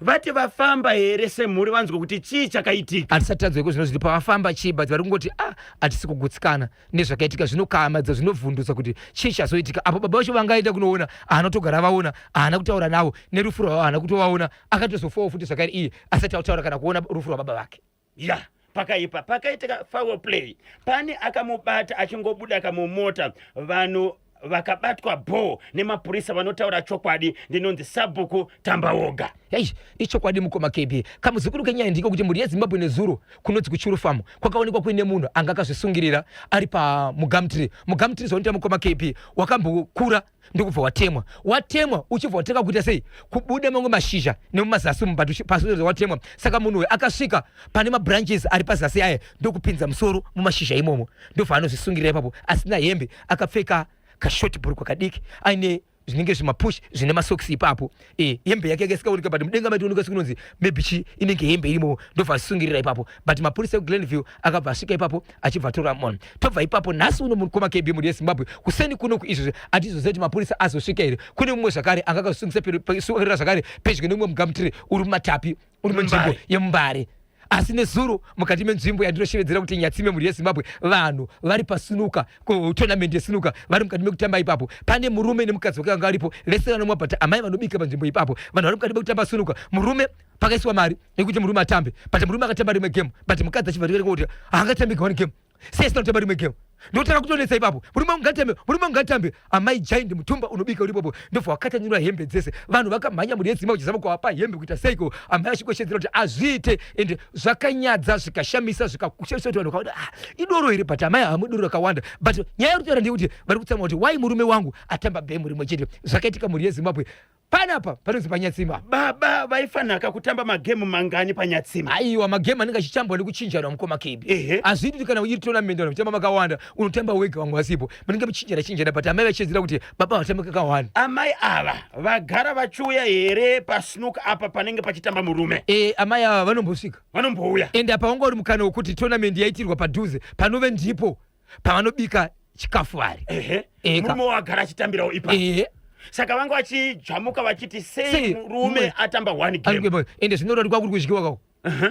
vati vafamba here semhuri vanzwe kuti chii chakaitika hatisati tanzwa iko zvino zviri pavafamba chii but vari kungoti ah hatisi kugutsikana nezvakaitika zvinokahamadza zvinovhundutsa kuti chii chazoitika apo baba vacho vangaenda kunoona haana kutogara vaona haana kutaura navo nerufu rwavo haana kutovaona akatozofawo futi zvakare iye asati ataura kana kuona rufu rwababa vake ya pakaipa pakaitika foul play pane akamubata achingobuda kamumota vanhu vakabatwa bho nemapurisa vanotaura chokwadi ndinonzi sabhuku tambawoga Eish, ichokwadi mukoma KB. Kamuzukuru kenyaya ndiko kuti mhuri yeZimbabwe nezuro kunonzi kuChuru Farm kwakaonekwa kuine munhu anga akazvisungirira ari pamugumtree. Mugumtree zvaunoita mukoma KB wakambokura ndokubva watemwa. Watemwa uchibva watanga kuita sei? Kubuda mamwe mashizha nemumazasi umu but pasi watemwa. Saka munhu uyu akasvika pane mabranches ari pazasi aya ndokupinza musoro mumashizha imomo. Ndobva anozvisungirira ipapo asina hembe akapfeka kashort bhurukwa kadiki aine zvinenge zvimapush zvine masokisi ipapo e, hembe yake yake isikaoneka but mudenga maitooneka sekunonzi maybe chi inenge hembe irimo ndobva asungirira ipapo but mapurisa ekuGlenview akabva asvika ipapo achibva atora mon tobva ipapo nhasi uno mukoma KB mhuri yeZimbabwe kuseni kuno kuizvozvo atizoziva kuti mapurisa azosvika here kune mumwe zvakare anga akazvisungisa zvakare pedyo nemumwe mugamutire uri mumatapi uri munzvimbo yemumbare asi nezuro mukati menzvimbo yandinoshevedzera kuti nyatsime mhuri yezimbabwe vanhu vari pasunuka kutonament yesunuka vari mukati mekutamba ipapo pane murume nemukadzi wake vanga varipo vese vanomwa but amai vanobika panzvimbo ipapo vanhu vari mukati mekutamba sunuka murume pakaiswa mari yekuti murume atambe but murume akatamba rimwe game but mukadzi achibva kuti haangatambi one game sei asina kutamba rimwe game ndotanga kutonetsa ipapo murume wangu ngatambe murume wangu ngatambe amai giant mutumba unobika uripopo ndobva wakatanyura hembe dzese vanhu vakamhanya mhuri yedzimba uchizama kuvapa hembe kuita seiko amai achikoshedzera kuti azviite ende zvakanyadza zvikashamisa zvikushamisa kuti vanhu vakaona ah, idoro here but amai hamu doro rakawanda but nyaya yari kutaura ndeyekuti vari kutsamwa kuti why murume wangu atamba bhemu rimwe chete zvakaitika mhuri yezimbabwe Panapa panonzi panyatsima. Baba vaifanaka kutamba magemu mangani panyatsima? Aiwa, magemu anenge achichambwa nekuchinjana mukoma KB. Hazviiti kuti kana iri tournament vanhu vachitamba makawanda unotamba wega vamwe vasipo. Munenge muchinjana chinjana but amai vachiedzera kuti baba vatambe kakawanda. Amai ava vagara vachiuya here pasnook apa panenge pachitamba murume? Eh, amai ava vanombosvika. Vanombouya. Ende apa wanga uri mukana wekuti tournament yaitirwa padhuze panove ndipo pavanobika chikafu vari ehe murume wagara achitambirawo ipa ehe saka vanga vachidzvamuka vachiti sei murume atamba one game ende zvinoreva kuti kwakuri kudyiwa kako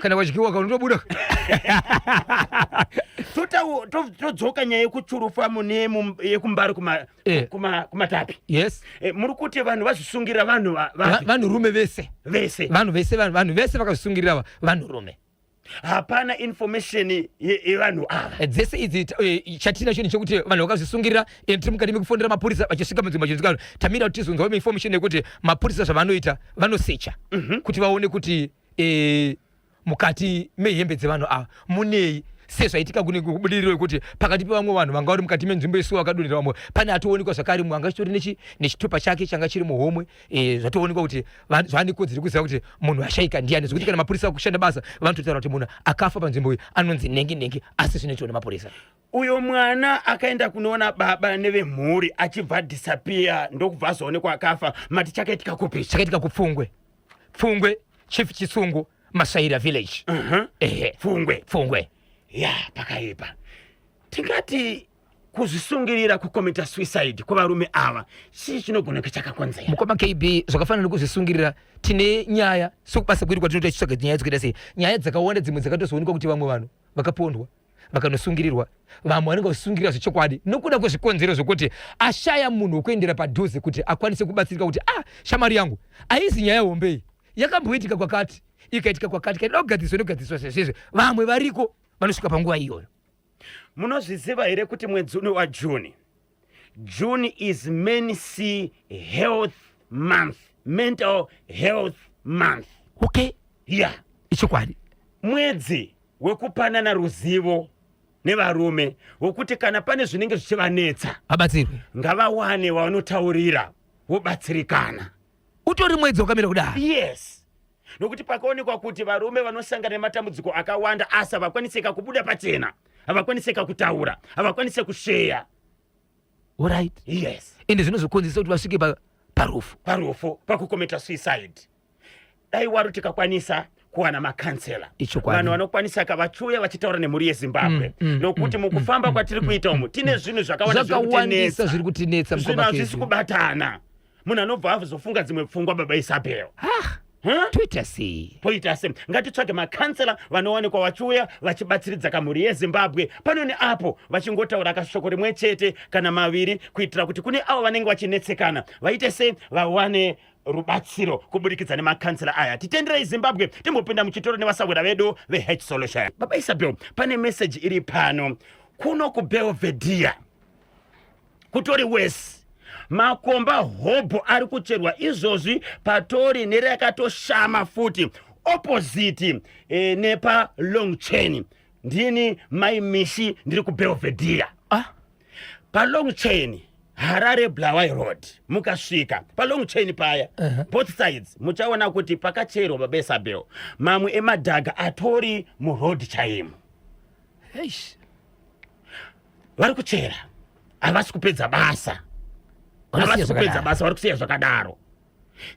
kana kwadyiwa ka unotobuda todzoka nyaya yekuchurufa mune yekumbari eh. kumatapi yes eh, muri kuti vanhu vazvisungirira vanhu vanhurume vese vese vanhu vese vanhu vese vakazvisungirira vanhurume Hapana information yevanhu ava. Eh, dzese idzi eh, chatinacho ndechekuti vanhu vakazvisungirira eh, tiri mukati mekufondera mapurisa vachisvika munzvimbo vachinzwa tamira kuti tizonzwa information yekuti mapurisa zvavanoita vanosecha mm -hmm. kuti vaone kuti e, mukati mehembe dzevanhu ava munei sezvaitika kune kubudiriro yekuti pakati pevamwe vanhu vanga vari mukati menzvimbo yesuwa vakadonhera vamwe pane atoonekwa zvakare mumwe anga achitori nechitupa chake changa chiri muhomwe e, zvatoonekwa kuti zvane kodzero yekuziva kuti munhu ashaika ndiani zvekuti kana mapurisa akushanda basa vanototaura kuti munhu akafa panzvimbo iyi anonzi nhengi nhengi asi zvinoitwa nemapurisa uyo mwana akaenda kunoona baba nevemhuri achibva disappear ndokubva azoonekwa akafa mati chakaitika kupi chakaitika kupfungwe pfungwe chief chisungu masvaira village uh -huh. ehe pfungwe pfungwe ya pakaipa tingati Kuzvisungirira kukomita suicide kwevarume ava chii chinogona kunge chakakonzera? Mukoma KB, zvakafanana nekuzvisungirira tine nyaya sokubasa kwedu kwatinoita tichitsvaga nyaya dzikuita sei nyaya dzakawanda dzimwe dzakatozoonekwa kuti vamwe vanhu vakapondwa vakanosungirirwa. Vamwe vanenge vachisungirira zvechokwadi nokuda kwezvikonzero zvokuti ashaya munhu wekuendera padhuze kuti akwanise kubatsirika kuti ah, shamwari yangu haizi nyaya hombe iyi, yakamboitika kwakati ikaitika kwakati, kaida kugadziriswa inogadziriswa sezvizvi. Vamwe variko vanosvika panguva iyoyo. Munozviziva here kuti mwedzi uno waJune, June is Men See Health Month, Mental Health Month. Okay. Yeah. Ichokwadi. Mwedzi wekupanana ruzivo nevarume wekuti kana pane zvinenge zvichivanetsa vabatsirwe, ngavawane wavanotaurira vobatsirikana. Utori mwedzi wakamira kudaro. Yes, nokuti pakaonekwa kuti varume vanosangana nematambudziko akawanda asi havakwaniseka kubuda pachena, havakwaniseka kutaura, havakwanise kusheya. Alright. Yes. Ende zvinozokonzeresa kuti vasvike parufu, parufu, pakukometa suicide. Dai waro tikakwanisa kuwana makansela, Ichokwadi. vanhu vanokwanisa ka vachiuya vachitaura nemhuri yeZimbabwe, nokuti mukufamba kwatiri kuita umu tine zvinhu zvakawanda zviri Zvakawandisa kutinetsa. Zviri kutinetsa. Zvinhu mukoma hazvisi Kezi. kubatana. Munhu anobva azofunga dzimwe pfungwa, baba Isabel. Ah, Huh? toita sei? Poita se ngatitsvage makansela vanowanikwa vachiuya vachibatsiridza kamhuri yeZimbabwe pano neapo, vachingotaura kashoko rimwe chete kana maviri, kuitira kuti kune avo vanenge vachinetsekana vaite se vawane rubatsiro kuburikidza nemakansela aya. Titenderei Zimbabwe, timbopinda muchitoro nevasahwira vedu veH Solution. Baba Isabel, pane meseji iri pano. Kuno kuBelvedere kutori wese, makomba hobho ari kucherwa izvozvi, patori nerakatoshama futi opposite nepa Long Chain. Ndini Mai Mishi, ndiri kuBelvedere. Ah, paLong Chain, Harare Bulawayo Road, mukasvika paLong Chain paya, both sides muchaona kuti pakacherwa, baba Isabel, mamwe emadhaga atori muroad chaimo. Eish. Vari kuchera, havasi kupedza basa. Vanosiya Havasi kupedza zvakadaro. basa, vari kusiya zvakadaro.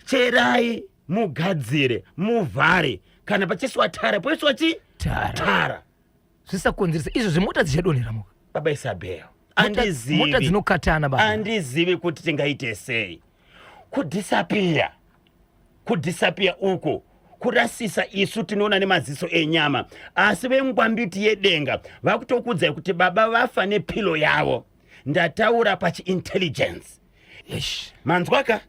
Cherai mugadzire, muvhare. Kana pachiswa tara, poiswa chi Tara. Tara. Zvisakonzeresa izvo zvemota dzichadonhera muka. Baba Isabel, Mota andizivi dzinokatana, baba. Andizivi kuti tingaite sei. Kudisappear, kudisappear uku kurasisa isu tinoona nemaziso enyama, asi vengwambiti yedenga vakutokudzai kuti baba vafa nepillow yavo. Ndataura pachiintelligence. Eish. Manzwaka?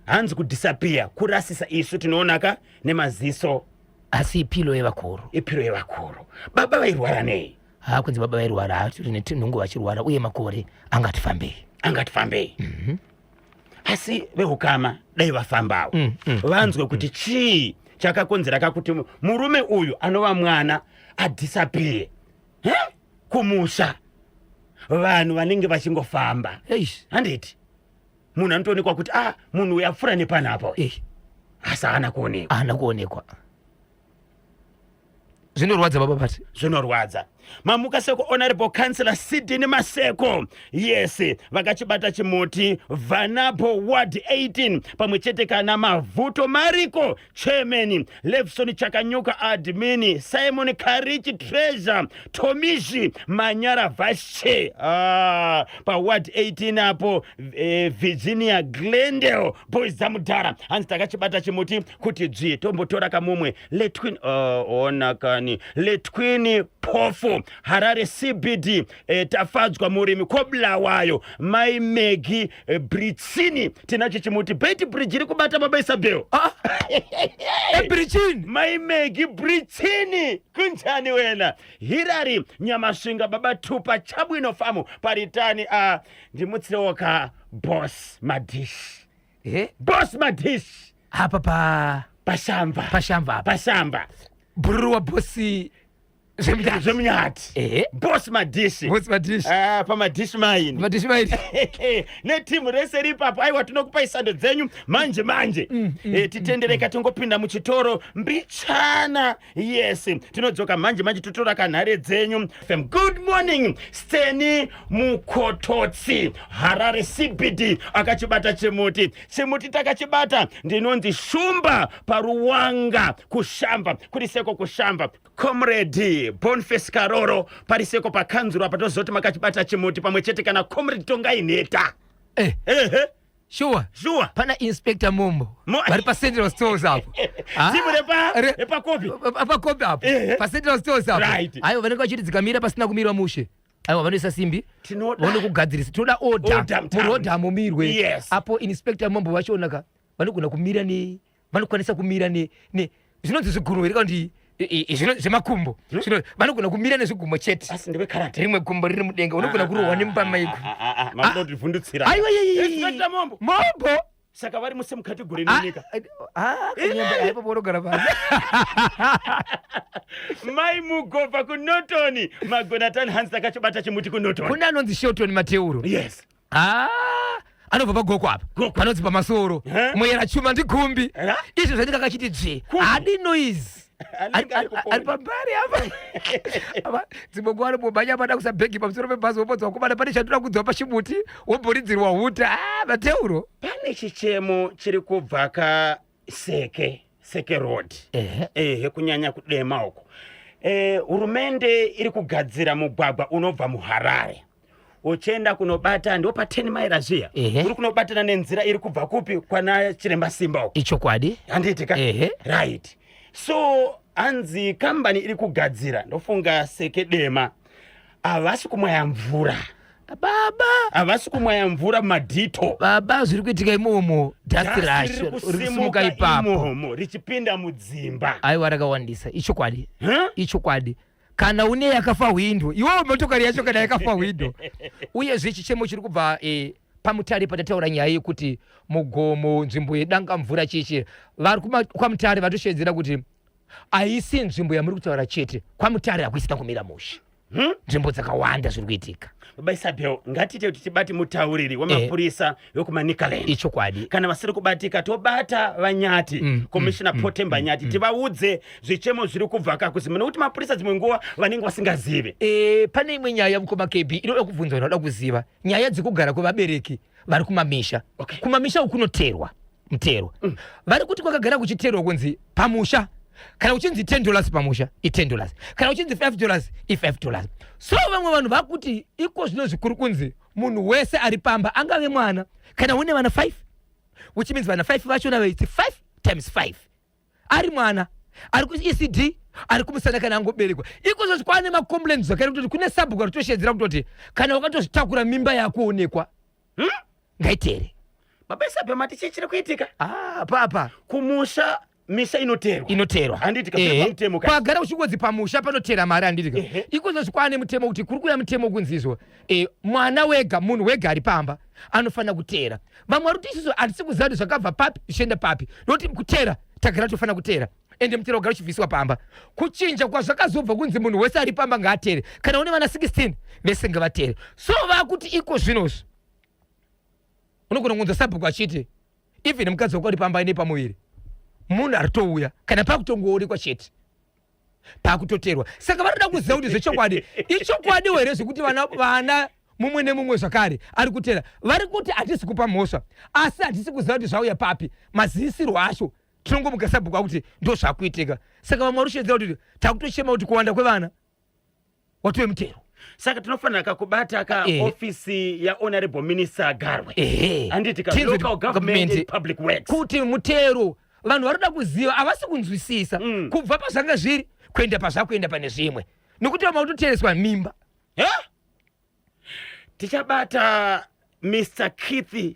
Hanzi kudisappear kurasisa isu tinoonaka nemaziso, asi ipillow yevakuru. Ipillow yevakuru. Baba vairwara nei? Ha, kunzi baba vairwara, hatori nenguva vachirwara, uye makore angati fambei. Angati fambei, asi veukama dai vafambawo, vanzwe kuti chii chakakonzera kakuti murume uyu anova mwana adisappear kumusha, vanhu vanenge vachingofamba. Eish. Handiti munhu anotoonekwa kuti ah, munhu uyu apfuura nepanapa, asi haana kuonekwa. Haana kuonekwa. Zvinorwadza, baba Pati. Zvinorwadza. Mamuka seko, Honorable Councillor Sidney Maseko. Yes, vakachibata chimuti, Vanapo Ward 18, pamwe chete kana Mavhuto Mariko chairman, Levson Chakanyuka admin, Simon Karichi treasurer, Tomishi Manyara vice chair. Ah, paward 18 apo, Virginia Glendale, boys dzamudhara, hanzi takachibata chimuti kuti dzvi. Tombotora kamumwe Letwin, ona kani, Letwin Pofu, Harare CBD, Tafadzwa Murimi koBulawayo, Mai Megi Britsini, tinacho chimuti. Bet Bridge iri kubata, baba Isabel. Ah, ebrichini. Mai Megi Britsini, kunjani wena? Hirari Nyamasvinga, baba Tupa Chabwino famu paritani. Ndimutsirewo ka Boss Madish. Eh? Boss Madish. Apa pa Pashamba. Pashamba apa. Pashamba. Bhururu wabosi Zvemunyati. Zvemunyati. Boss Madishi. Boss Madishi. Ah, paMadishi maini. Madishi maini. Netimu rese ripapo, aiwa, tinokupai sando dzenyu manje manje. Titendereka, tingopinda muchitoro mbichana. Yes, tinodzoka manje manje, totora kanhare dzenyu. Fm, good morning. Steni Mukototsi, Harare CBD, akachibata chimuti. Chimuti takachibata. Ndinonzi Shumba paRuwanga kuShamba, kuri seko kuShamba. Comrade Boniface Karoro pariseko pakanzuro apa, tozoti makachibata chimuti, pamwe chete kana Comrade Tongai Nheta. Ehe. Sure. Sure. Pana Inspector Mombo. Mo Vari pa Central Stores apo. Ah, Timu repa repa kopi. Pa kopi apo. Pa Central Stores apo. Right. Aiwa vanenge vachiti dzikamira pasina kumirwa mushe. Aiwa vanoisa simbi. Tinoda vanokugadzirisa. Tinoda order. Order mutown. Muroad hamumirwe. Yes. Apo Inspector Mombo vachiona ka vanogona kumira ne vanokwanisa kumira ne ne zvinonzi zvigurwe here kana kuti zvemakumbo hmm? Zvino vanogona kumira nezvigumbo chete. Asi ndewe karate. Rimwe gumbo riri mudenga unogona ah, kurohwa ah, nemupamaiko. Ah, Mamunotivhundutsira. Aiwa Inspector Mombo. Mombo. Saka vari muse mukategori nenyika. Kanyembe aipo paunogara pasi. Mai Mugobva kuNorton, Magonatani hanzi takachibata chimuti kuNorton. Kune anonzi Shelton Mateuro. Yes. Ah, anobva pagoko apa panonzi pamasoro muyera chuma ndigumbi izvo zvainenge akachiti dzvi haadi noise ari pambari apa dzimwe nguva anombomhanya apa ada kusabhegi pamusoro pebhazi wobodza wakomana pane chandinoda kudzwa pachimuti womboridzirwa huta ah, mateuro pane chichemo chiri kubva ka seke seke road ehe kunyanya kudema uko eh, hurumende iri kugadzira mugwagwa unobva muharare uchienda kunobata ndo pa 10 maira zviya uri kunobatana nenzira iri kubva kupi kwana chiremba simba uko ichokwadi handiti ka right so hanzi kambani iri kugadzira ndofunga seke dema havasi kumwaya mvura baba havasi kumwaya mvura mumadhito baba zviri kuitika imomo dust racho riri kusimuka ipapo imomo richipinda mudzimba aiwa rakawandisa ichokwadi ichokwadi kana une yakafa hwindo iwewo motokari yacho kana yakafa hwindo uyezve chichemo chiri kubva eh, pamutare patataura nyaya yekuti mugomo nzvimbo yedanga mvura chichi vari kwamutare vatoshedzera kuti haisi nzvimbo yamuri kutaura chete kwamutare hakuisina kumira mushe hmm? nzvimbo dzakawanda zviri kuitika baba isabel ngatiite kuti tibate mutauriri wemapurisa eh. wekumanicaland ichokwadi kana vasiri kubatika tobata vanyati commissioner potemba nyati tivaudze zvichemo zviri kubva kakuzima nekuti mapurisa dzimwe nguva vanenge vasingazive e, pane imwe nyaya mukoma kb inoda kubvunzwa vanoda kuziva nyaya dzekugara kwevabereki vari kumamisha okay. Kumamisha uku kunoterwa mutero vari kuti kwakagara kuchiterwa kunzi pamusha kana uchinzi 10 dollars pamusha i10 dollars kana uchinzi 5 dollars i5 dollars so vamwe vanhu vakuti iko zvino zvikuru kunzi munhu wese ari pamba angave mwana kana une vana 5 which means vana 5 vachona vaiti 5 times 5 ari mwana ari kuECD ari kumusana kana angoberekwa iko zvozvi kwaane macomplaints zvakare kutoti kune sabhuku ritoshedzera kutoti kana wakatozvitakura mimba yakuonekwa Ngaitere. Baba Isabel mati chii chiri kuitika? Ah, papa. Kumusha misha inoterwa. Inoterwa. Handiti ka pamutemo ka. Kwagara uchingonzi pamusha panotera mari handiti ka. Iko zvozvi kwaane mutemo kuti kuri kuuya mutemo kunzi izvo eh, mwana wega munhu wega ari pamba anofanira kutera. Vamwe vari kuti isusu hatisi kuziva kuti zvakabva papi zvichienda papi. Nokuti kutera tagara tofanira kutera ende mutero wagara uchibviswa pamba. Kuchinja kwazvakazobva kunzi munhu wese ari pamba ngaatere. Kana une vana 16 vese ngavatere. So vakuti iko zvinozvi unogona kunzwa sabhuku achiti even mukadzi wako ari pamba aine pamuviri munhu ari touya kana pakutongoonekwa chete pakutoterwa saka vanoda kuziva kuti zvechokwadi ichokwadi here zvekuti vana vana mumwe nemumwe zvakare ari kutera vari kuti hatisi kupa mhosva asi hatisi kuziva kuti zvauya papi mazivisirwo acho tinongomuka sabhuku akuti ndo zvakuitika saka vamwe vari kushedzera kuti takutochema kuti kuwanda kwevana watove mutero saka tinofanira ka kubata ka Eh. ofisi ya honorable minister garwe Ehe. handiti ka Tinzwe local government and public works kuti mutero vanhu vari kuda kuziva havasi kunzwisisa kubva pazvanga zviri kuenda pazvakuenda pane zvimwe nokuti vamwe vakutotereswa mimba Eh? Tichabata Mr Keith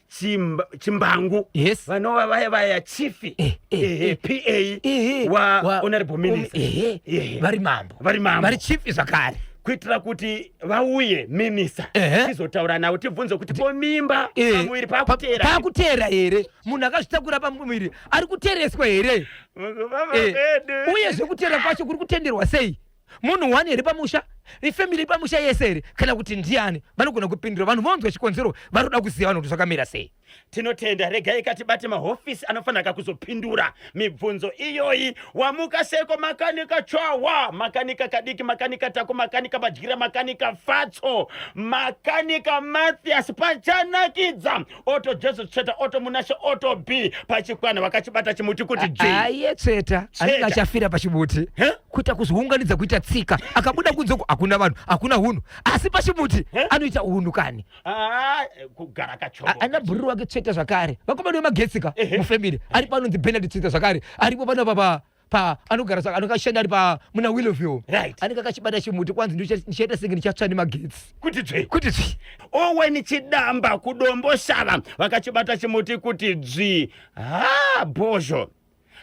Chimbangu Yes. vanova vaya vaya chief Eh, eh, eh. PA Ehe, wa honorable minister ehe, Ehe. vari mambo Vari mambo. vari chief zvakare kuitira kuti vauye minister Ehe. tizotaura navo tibvunze kuti ko mimba Eh, pamuviri pakuteera pakuteera here munhu akazvitakura pamuviri ari kutereswa here Mukubaba Eh, vedu. uye zvekutera kwacho kuri kutenderwa sei munhu one here pamusha ifamily pamusha yese here kana kuti ndiani vanogona kupindura vanhu vonzwa chikonzero varoda kuziva vanhu kuti zvakamira sei Tinotenda, regai katibate mahofisi anofanira kakuzopindura mibvunzo iyoyi. Wamuka seko makanika chwawa, makanika kadiki, makanika tako, makanika madyira, makanika fatso, makanika Mathias pachanakidza oto Jesu tsveta oto Munashe oto B pachikwana vakachibata chimuti kuti G. Aye tsveta anenge Tsveta. achafira pachimuti Huh? kuita kuzviunganidza kuita tsika akabuda kunze uku Hakuna vanhu, hakuna hunhu, asi pachimuti anoita hunhu kani. Ah, kugara kachobo. Ana bhururu wake tsveta zvakare, vakomana vemagetsi ka mufamily aripo anonzi Bernard Tsveta zvakare aripo pano papa pa anogara saka anenge achishanda ari pa muna Willowview. Anenge akachibata chimuti kwanzi ndichaita senge ndichatsva nemagetsi. Kuti dzvi. Kuti dzvi. Owen Chidamba kuDomboshava vakachibata chimuti kuti dzvi. Ha bhozho.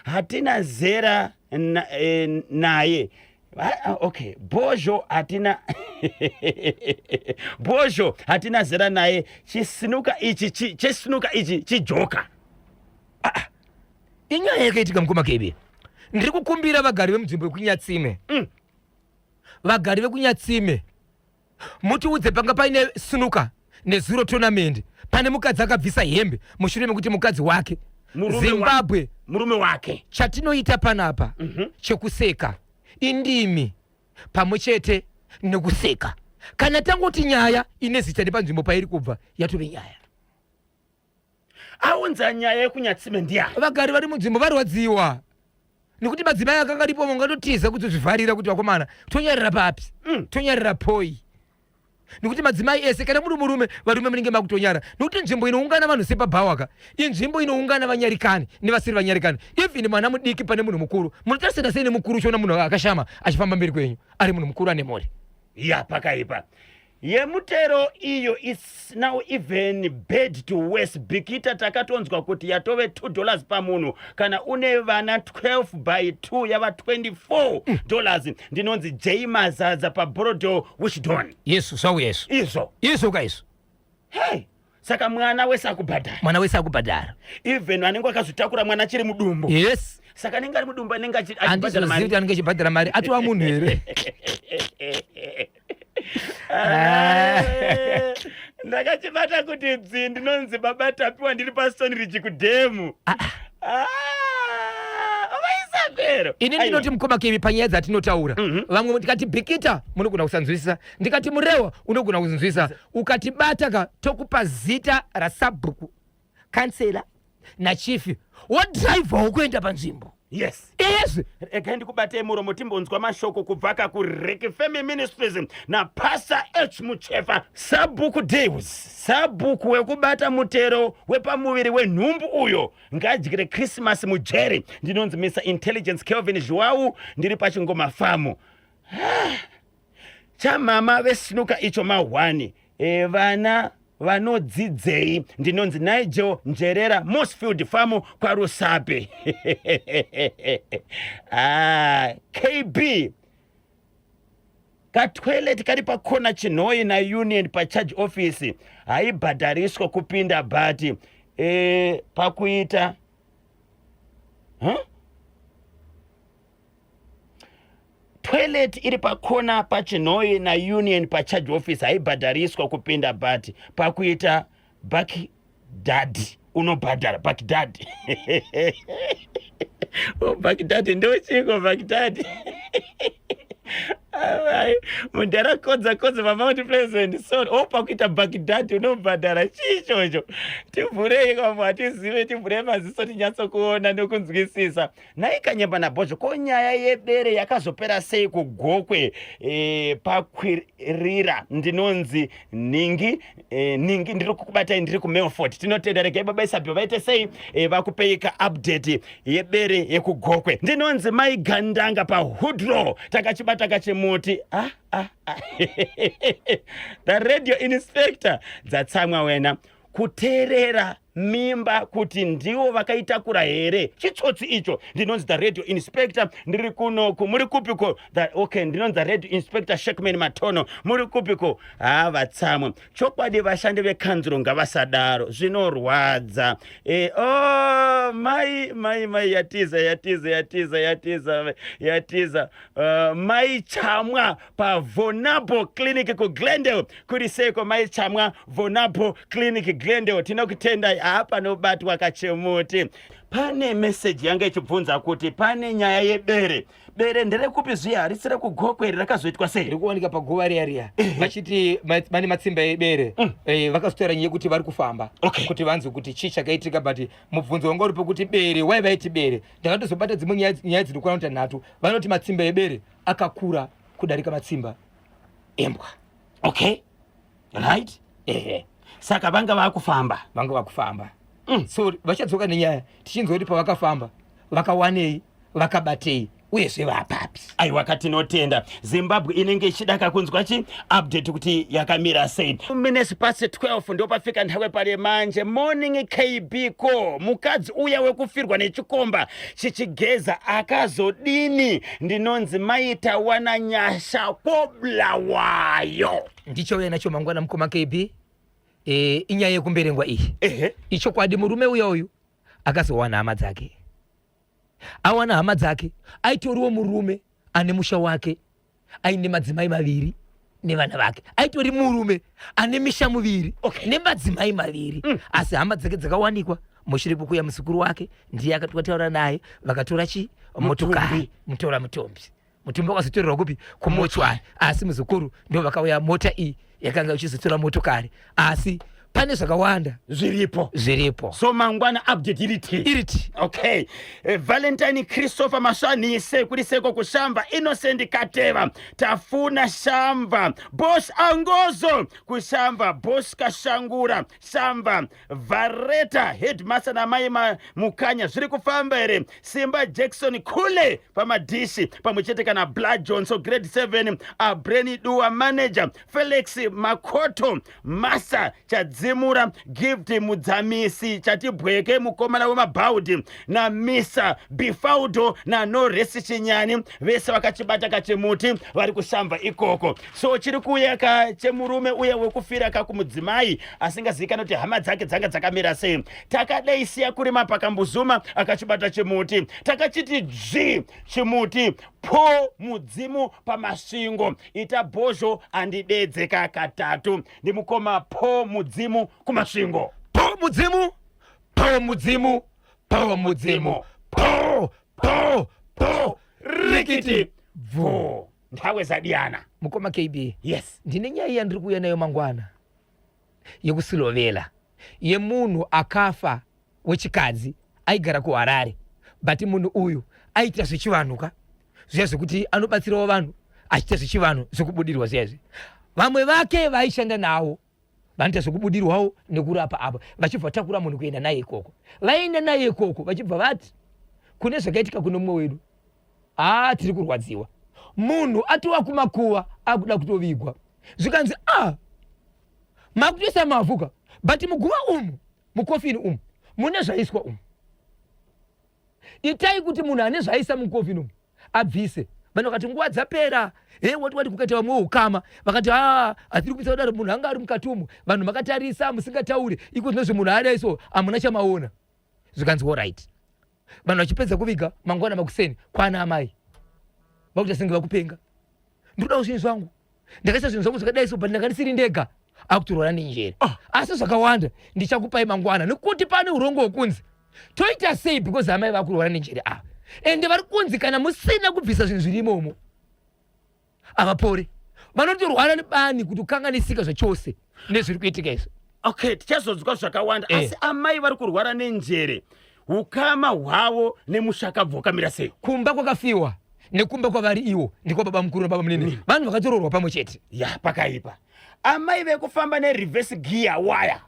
Hatina zera na, eh, naye. Ah, okay bhozho hatina bhozho hatina zera naye chisinuka ichi chesinuka ichi chijoka. Ah, ah. Inyaya yakaitika mukoma KB. Ndiri kukumbira vagari vemunzvimbo yekuNyatsime. Vagari vekuNyatsime mutiudze panga paine snooker nezuro tournament pane mukadzi akabvisa hembe mushure mekuti mukadzi wake Zimbabwe murume wake. Chatinoita panapa chekuseka indimi pamwe chete nekuseka. Kana tangoti nyaya ine zita nepanzvimbo pairi kubva yatove nyaya. Aunza nyaya yekunyatsime ndiani? Vagari vari munzvimbo varwadziwa nekuti madzimai akanga aripo vangatotiza kutozvivharira kuti vakomana tonyarira papi? Tonyarira poi? Nekuti madzimai ese kana muri murume varume munenge makutonyara nekuti nzvimbo inoungana vanhu sepabhawaka inzvimbo inoungana vanyarikani nevasiri vanyarikani. Even mwana mudiki pane munhu mukuru munotarisana sei nemukuru uchiona munhu akashama achifamba mberi kwenyu ari munhu mukuru ane mhuri? Ya, pakaipa. Yemutero iyo is now even bad to worse. Bikita takatonzwa kuti yatove $2 pamunhu kana une vana 12 by 2 yava $24. Ndinonzi J Mazaza paBorodale Wishdon. Yesu zvauya izvo. Izvo. Izvo ka izvo. Hey, saka mwana wese akubhadhara. Mwana wese akubhadhara. Even anenge akazvitakura mwana achiri mudumbu. Yes. Saka anenge ari mudumbu anenge achibhadhara mari. Handizozivi kuti anenge achibhadhara mari. Atova munhu here? Ndakachibata kuti dzi ndinonzi baba Tapiwa ndiri paStone Ridge kudhemu. Vaisabero. Ini ndinoti mukoma Kevi panyaya dzatinotaura vamwe ndikati Bikita munogona kusanzwisisa, ndikati Murewa unogona kunzwisisa, ukatibata ka tokupa zita rasabhuku, kansela nachifi wodhiraivhawo kuenda panzvimbo. Yes. Ezve. Regai ndikubatei muromo timbonzwa mashoko kubva ka kuRekifemi Ministries naPastor H Muchefa. Sabhuku Deus, sabhuku wekubata mutero wepamuviri wenhumbu uyo ngaadyire Christmas mujeri. Ndinonzi Mr Intelligence Kelvin Zhuwau, ndiri pachingoma famu. Chamama vesnuka icho mahwani. Vana vanodzidzei? Ndinonzi Nigel Njerera Mossfield Farm kwaRusape. KB katoilet kari pakona Chinhoyi naUnion pacharge office haibhadhariswa kupinda but pakuita huh? Toilet iri pakona paChinhoyi naUnion pacharge office haibhadhariswa kupinda but pakuita back dad unobhadhara. Back dad. Oh, back dad ndochiko back dad. Amai, mudhara kodza kodza paMount Pleasant. So, oh, pakuita back dad unobhadhara chii ichocho? Tivhurei kwambo hatizive, tivhurei maziso tinyatsokuona nokunzwisisa. Nhai Kanyemba naBhozho, ko nyaya yebere yakazopera sei kuGokwe pakwirira? Ndinonzi Nhingi, Nhingi, ndiri kukubatai ndiri kuMelford. Tinotenda, regai baba Isabel vaite sei vakupei ka update yebere yekuGokwe. Ndinonzi Mai Gandanga paHoodrow, takachibata kachimuti. Ah, ah, ah. The radio inspector dzatsamwa wena. Kuteerera mimba kuti ndiwo vakaitakura here? Chitsotsi icho. Ndinonzi the radio inspector, ndiri kunoku. Muri kupiko? Okay, ndinonzi the radio inspector Shackman Matono. Muri kupiko? Ha, vatsamwa. Chokwadi vashandi vekanzuro ngavasadaro, zvinorwadza. Oh, mai mai mai yatiza yatiza yatiza yatiza yatiza. Mai Chamwa paVonabo Clinic kuGlendale. Kuri seiko mai Chamwa? Vonabo Clinic Glendale, tinokutendai. Panobatwa kachimuti. Pane message yanga ichibvunza kuti pane nyaya yebere. Bere nderekupi zviya? Harisi rekuGokwe here? Rakazoitwa sei? Riri kuwanika paguva riya riya. Vachiti vane matsimba ebere. Vakazotaura nyaya yekuti vari kufamba. Kuti vanzwe kuti chii chakaitika, but mubvunzo wanga uripo kuti bere, why vaiti bere? Ndakatozobata dzimwe nyaya dzinokwana kuita nhatu. Vanoti matsimba ebere akakura kudarika matsimba. Imbwa. Okay, right. Ehe. Saka vanga vakufamba. Vanga vakufamba. So vachadzoka nenyaya tichinzwa kuti pavakafamba vakawanei, vakabatei, uyezve vapapi. Aiwa, katinotenda. Zimbabwe inenge ichida kakunzwa chi update kuti yakamira sei. 12:05 ndopafika nthawe pale manje. Morning KB, ko mukadzi uya wekufirwa nechikomba chichigeza akazodini? Ndinonzi Maita Wana Nyasha kwoBulawayo. Ndichauya nacho mangwana, mukoma KB. Inyaya yekumberengwa iyi. Ichokwadi, murume uya uyu akazowana hama dzake. Awana hama dzake, aitoriwo murume ane musha wake, aine madzimai maviri nevana vake. Aitori murume ane misha muviri nemadzimai maviri. Asi hama dzake dzakawanikwa mushure pekuuya muzukuru wake, ndiye akati naye, vakatora chi motokari, mutora mutombi. Mutumbi wakazotorerwa kupi? Kumochwari. Asi muzukuru ndo vakauya, mota iyi yakanga ichizotora motokari, asi pane zvakawanda zviripo. Zviripo. So mangwana update iri ti iri ti. Okay. Valentine Christopher Masvanise, kuri seko kushamba. Innocent Kateva, Tafuna Shamba, Bos Angozo kushamba, Bos Kashangura Shamba, Vareta headmaster namai Mukanya, zviri kufamba here? Simba Jackson Kule pamadhishi pamwe chete kana Blood Johnson grade 7, Abreni Dua manager, Felix Makoto, Masa Chadzimura, Gift Mudzamisi, Chatibweke mukomana wemabhaudhi, naMisa Bifaudo naNoresi Chinyani, vese vakachibata kachimuti vari kushamba ikoko. So chiri kuuya ka chemurume uya wekufira ka kumudzimai asingazivikanwi kuti hama dzake dzanga dzakamira sei. Takadai siya kurima pakambuzuma akachibata chimuti, takachiti dzvi chimuti po mudzimu paMasvingo. Ita bhozho andidedzeka katatu. Ndimukoma po mudzimu kuMasvingo. Po mudzimu, po mudzimu, po mudzimu, po po po, rikiti bvu, nthawe zadiyana. Mukoma KB. Yes. Ndine nyaya yandiri kuuya nayo mangwana yekusilovela, yemunhu akafa wechikadzi aigara kuHarare, but munhu uyu aita zvechivanhu ka, zviya zvekuti anobatsirawo vanhu achiita zvechivanhu, zvekubudirwa zviya izvi. Vamwe vake vaishanda navo vanoita zvekubudirwawo nekurapa apa, vachibva vatakura munhu kuenda naye ikoko. Vaenda naye ikoko, vachibva vati kune zvakaitika kune mumwe wedu. Haa, tiri kurwadziwa, munhu atova kumakuva, akuda kutovigwa. Zvikanzi, a makutoisa mavhu ka, but muguva umu, mukofini umu mune zvaiswa umu. Itai kuti munhu ane zvaaisa mukofini umu abvise. Vanhu vakati nguva dzapera. He, wati wati kukaita vamwe ukama vakati, a hatiri kubvisa kudaro, munhu anga ari mukati umu, vanhu makatarisa musingatauri. Iko zvinozvi munhu adai so, hamuna chamaona. Zvikanzi alright. Vanhu vachipedza kuviga, mangwana makuseni kwana amai vakuita senge vakupenga: "Ndikudawo zvinhu zvangu, ndakaisa zvinhu zvangu zvakadai so, but ndanga ndisiri ndega." Akutorwara nenjere. Asi zvakawanda ndichakupai mangwana, nekuti pane urongo hwekunzi toita sei, because amai vakurwara nenjere ava, ende vari kunzi kana musina kubvisa zvinhu zviri imomo havapori, vanotorwara nebani kuti kukanganisika zvachose nezviri kuitika izvi. Okay, tichazonzwa zvakawanda. Asi amai vari kurwara nenjere, ukama hwavo nemushakabvu hwakamira sei? Kumba kwakafiwa nekumba kwavari iwo ndikwa baba mukuru nababa munini, vanhu vakatoroorwa pamwe chete. Ya, pakaipa. Amai vekufamba nereverse gear waya,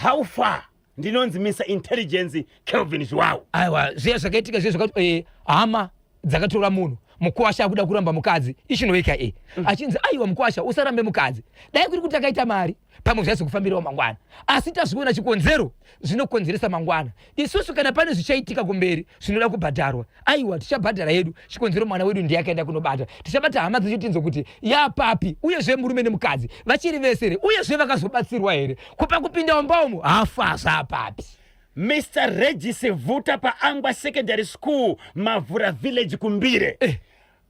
how far? Ndinonzi Mr Intelligence Kelvin Zhuwao. Aiwa, zviya zvakaitika zviya zvakati hama dzakatora munhu, mukwasha akuda kuramba mukadzi ichinoika achinzi, "Aiwa mukwasha, usarambe mukadzi. Dai kuri kuti akaita mari, pamwe zvaizokufambirawo mangwana, asi tazviona chikonzero zvinokonzeresa mangwana. Isusu kana pane zvichaitika kumberi zvinoda kubhadharwa, aiwa, tichabhadhara yedu. Chikonzero mwana wedu ndiye akaenda kunobata. Tichabata hama dzacho tinzwe kuti yapapi, uyezve murume nemukadzi vachiri vese here, uyezve vakazobatsirwa here kupa kupinda mumba umu, hafa zvapapi." Mr Regis Vuta paAngwa Secondary School, Mavhura Village, kuMbire.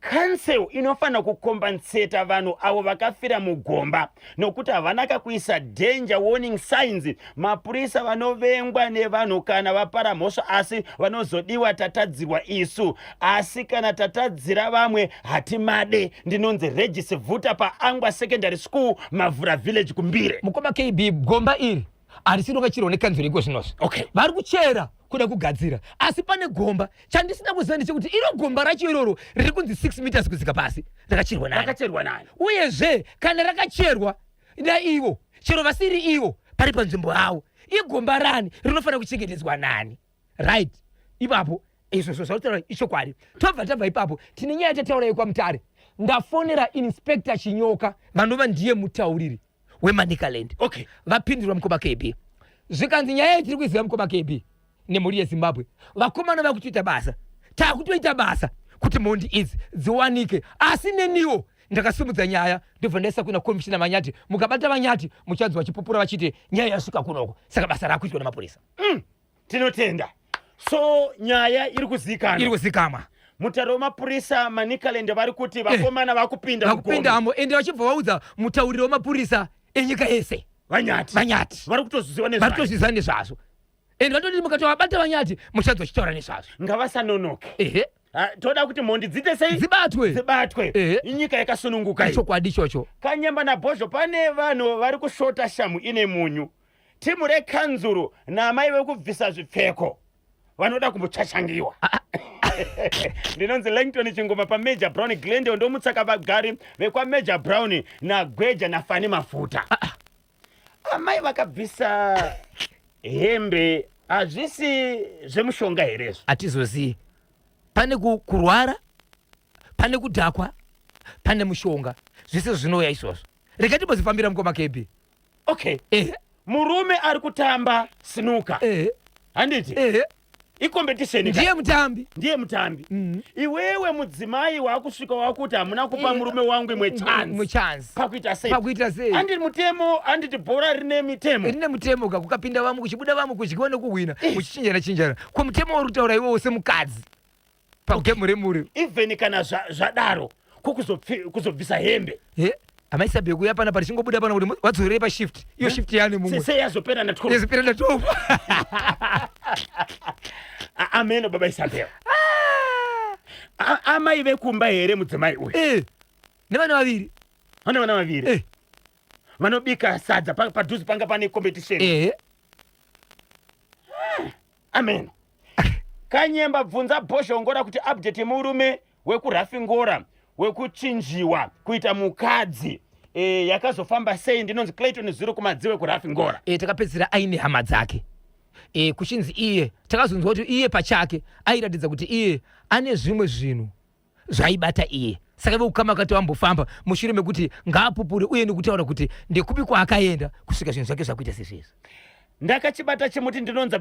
Council inofanira kukombanseta vanhu avo vakafira mugomba nokuti havana kakuisa danger warning signs. Mapurisa vanovengwa nevanhu kana vapara mhosva, asi vanozodiwa tatadzirwa isu, asi kana tatadzira vamwe hatimade. Ndinonzi Regis Vuta paAngwa Secondary School, Mavhura Village, kuMbire. Mukoma KB, gomba iri harisi rakachirwa nekanzuro iko zvinozvi. Vari kuchera. Kuda kugadzira, asi pane gomba. Chandisina kuziva ndechekuti iro gomba racho iroro riri kunzi 6 meters kudzika pasi rakacherwa nani? Rakacherwa nani? Uyezve kana rakacherwa naivo, chero vasiri ivo, pari panzvimbo yavo, igomba rani rinofanira kuchengetedzwa nani? Right ipapo, izvozvo zvautaura ichokwadi. Tobva tabva ipapo, tine nyaya yatataura yekwaMutare. Ndafonera Inspector Chinyoka, vanova ndiye mutauriri weManicaland. Vapindurwa, mukoma KB, zvikanzi nyaya iyi tiri kuiziva, mukoma KB nemhuri yeZimbabwe. Vakomana vakutoita basa, takutoita basa kuti mhondi idzi dziwanike. Asi neniwo ndakasimudza nyaya, ndobva ndaisa kuna Commissioner Manyati. Mukabata Vanyati, muchanzwa vachipupura vachiti nyaya yasvika kunoko. Saka basa rakuitwa nemapurisa. Tinotenda. So nyaya iri kuzikanwa. Iri kuzikamwa. Mutaro wemapurisa Manicaland vari kuti vakomana vakupinda mugomo. Vakupindamo, ende vachibva vaudza mutauriri wemapurisa enyika yese. Vanyati. Vanyati. Vari kutozviziva nezvazvo. Vari kutozviziva nezvazvo, ende vatoti mukatovabata Vanyati, muchanzwa vachitaura nezvazvo. Ngavasanonoke. Ehe. Ah, toda kuti mhondi dziite sei? Dzibatwe. Dzibatwe. Ehe. Inyika yakasununguka iyi. Chokwadi ichocho. Kanyemba naBhozho, pane vanhu vari kushota shamu ine munyu. Timu rekanzuru naamai vekubvisa zvipfeko vanoda kumbochachangiwa. Ndinonzi Langton Chingoma paMajor Brown, Glendale. Ndomutsaka vagari vekwaMajor Brown naGweja naFani Mafuta. Amai vakabvisa hembe, hazvisi zvemushonga here izvo? Hatizozii. Pane kurwara, pane kudhakwa, pane mushonga, zvese zvinouya izvozvo. Rega timbozifambira, mukoma KB. Okay. Murume ari kutamba snooker, handiti? Ehe. Icompetition. Ndiye mutambi. Ndiye mutambi. Iwewe mudzimai wakusvika wakuti hamuna kupa murume wangu imwe chance. Imwe chance. Pakuita sei? Pakuita sei? Handiti mutemo? Handiti bhora rine mitemo? Rine mutemo ka. Kukapinda vamwe, kuchibuda vamwe, kudyiwa nekuhwina, muchichinjana chinjana. Ko mutemo uri kutaura iwewo semukadzi pagemu remuri? Even kana zvadaro, ko kuzobvisa hembe? He, amaisabhe kuuya pana parichingobuda pana kuti vadzorere pashift iyo, shift yani mumwe. Sei yazopera na 12? Yazopera na 12. Ameno, baba Isabel. Amai vekumba here mudzimai uyu? Eh, nevana vaviri. Vane vana vaviri. Vanobika sadza padhuze panga pane competition. Amen. Kanyemba, bvunza Bhozhongora kuti update yemurume wekuRafingora wekuchinjiwa kuita mukadzi yakazofamba sei? Ndinonzi Clayton Zero kuMadziwe kuRafingora. Takapedzisira aine hama dzake, kuchinzi iye, takazonzwa kuti iye pachake airatidza kuti iye ane zvimwe zvinhu zvaibata iye. Saka veukama akati vambofamba mushure mekuti ngaapupure uye nekutaura kuti ndekupi kwaakaenda kusvika zvinhu zvake zvakuita sezvezvi. Ndakachibata chimuti. Ndinonzi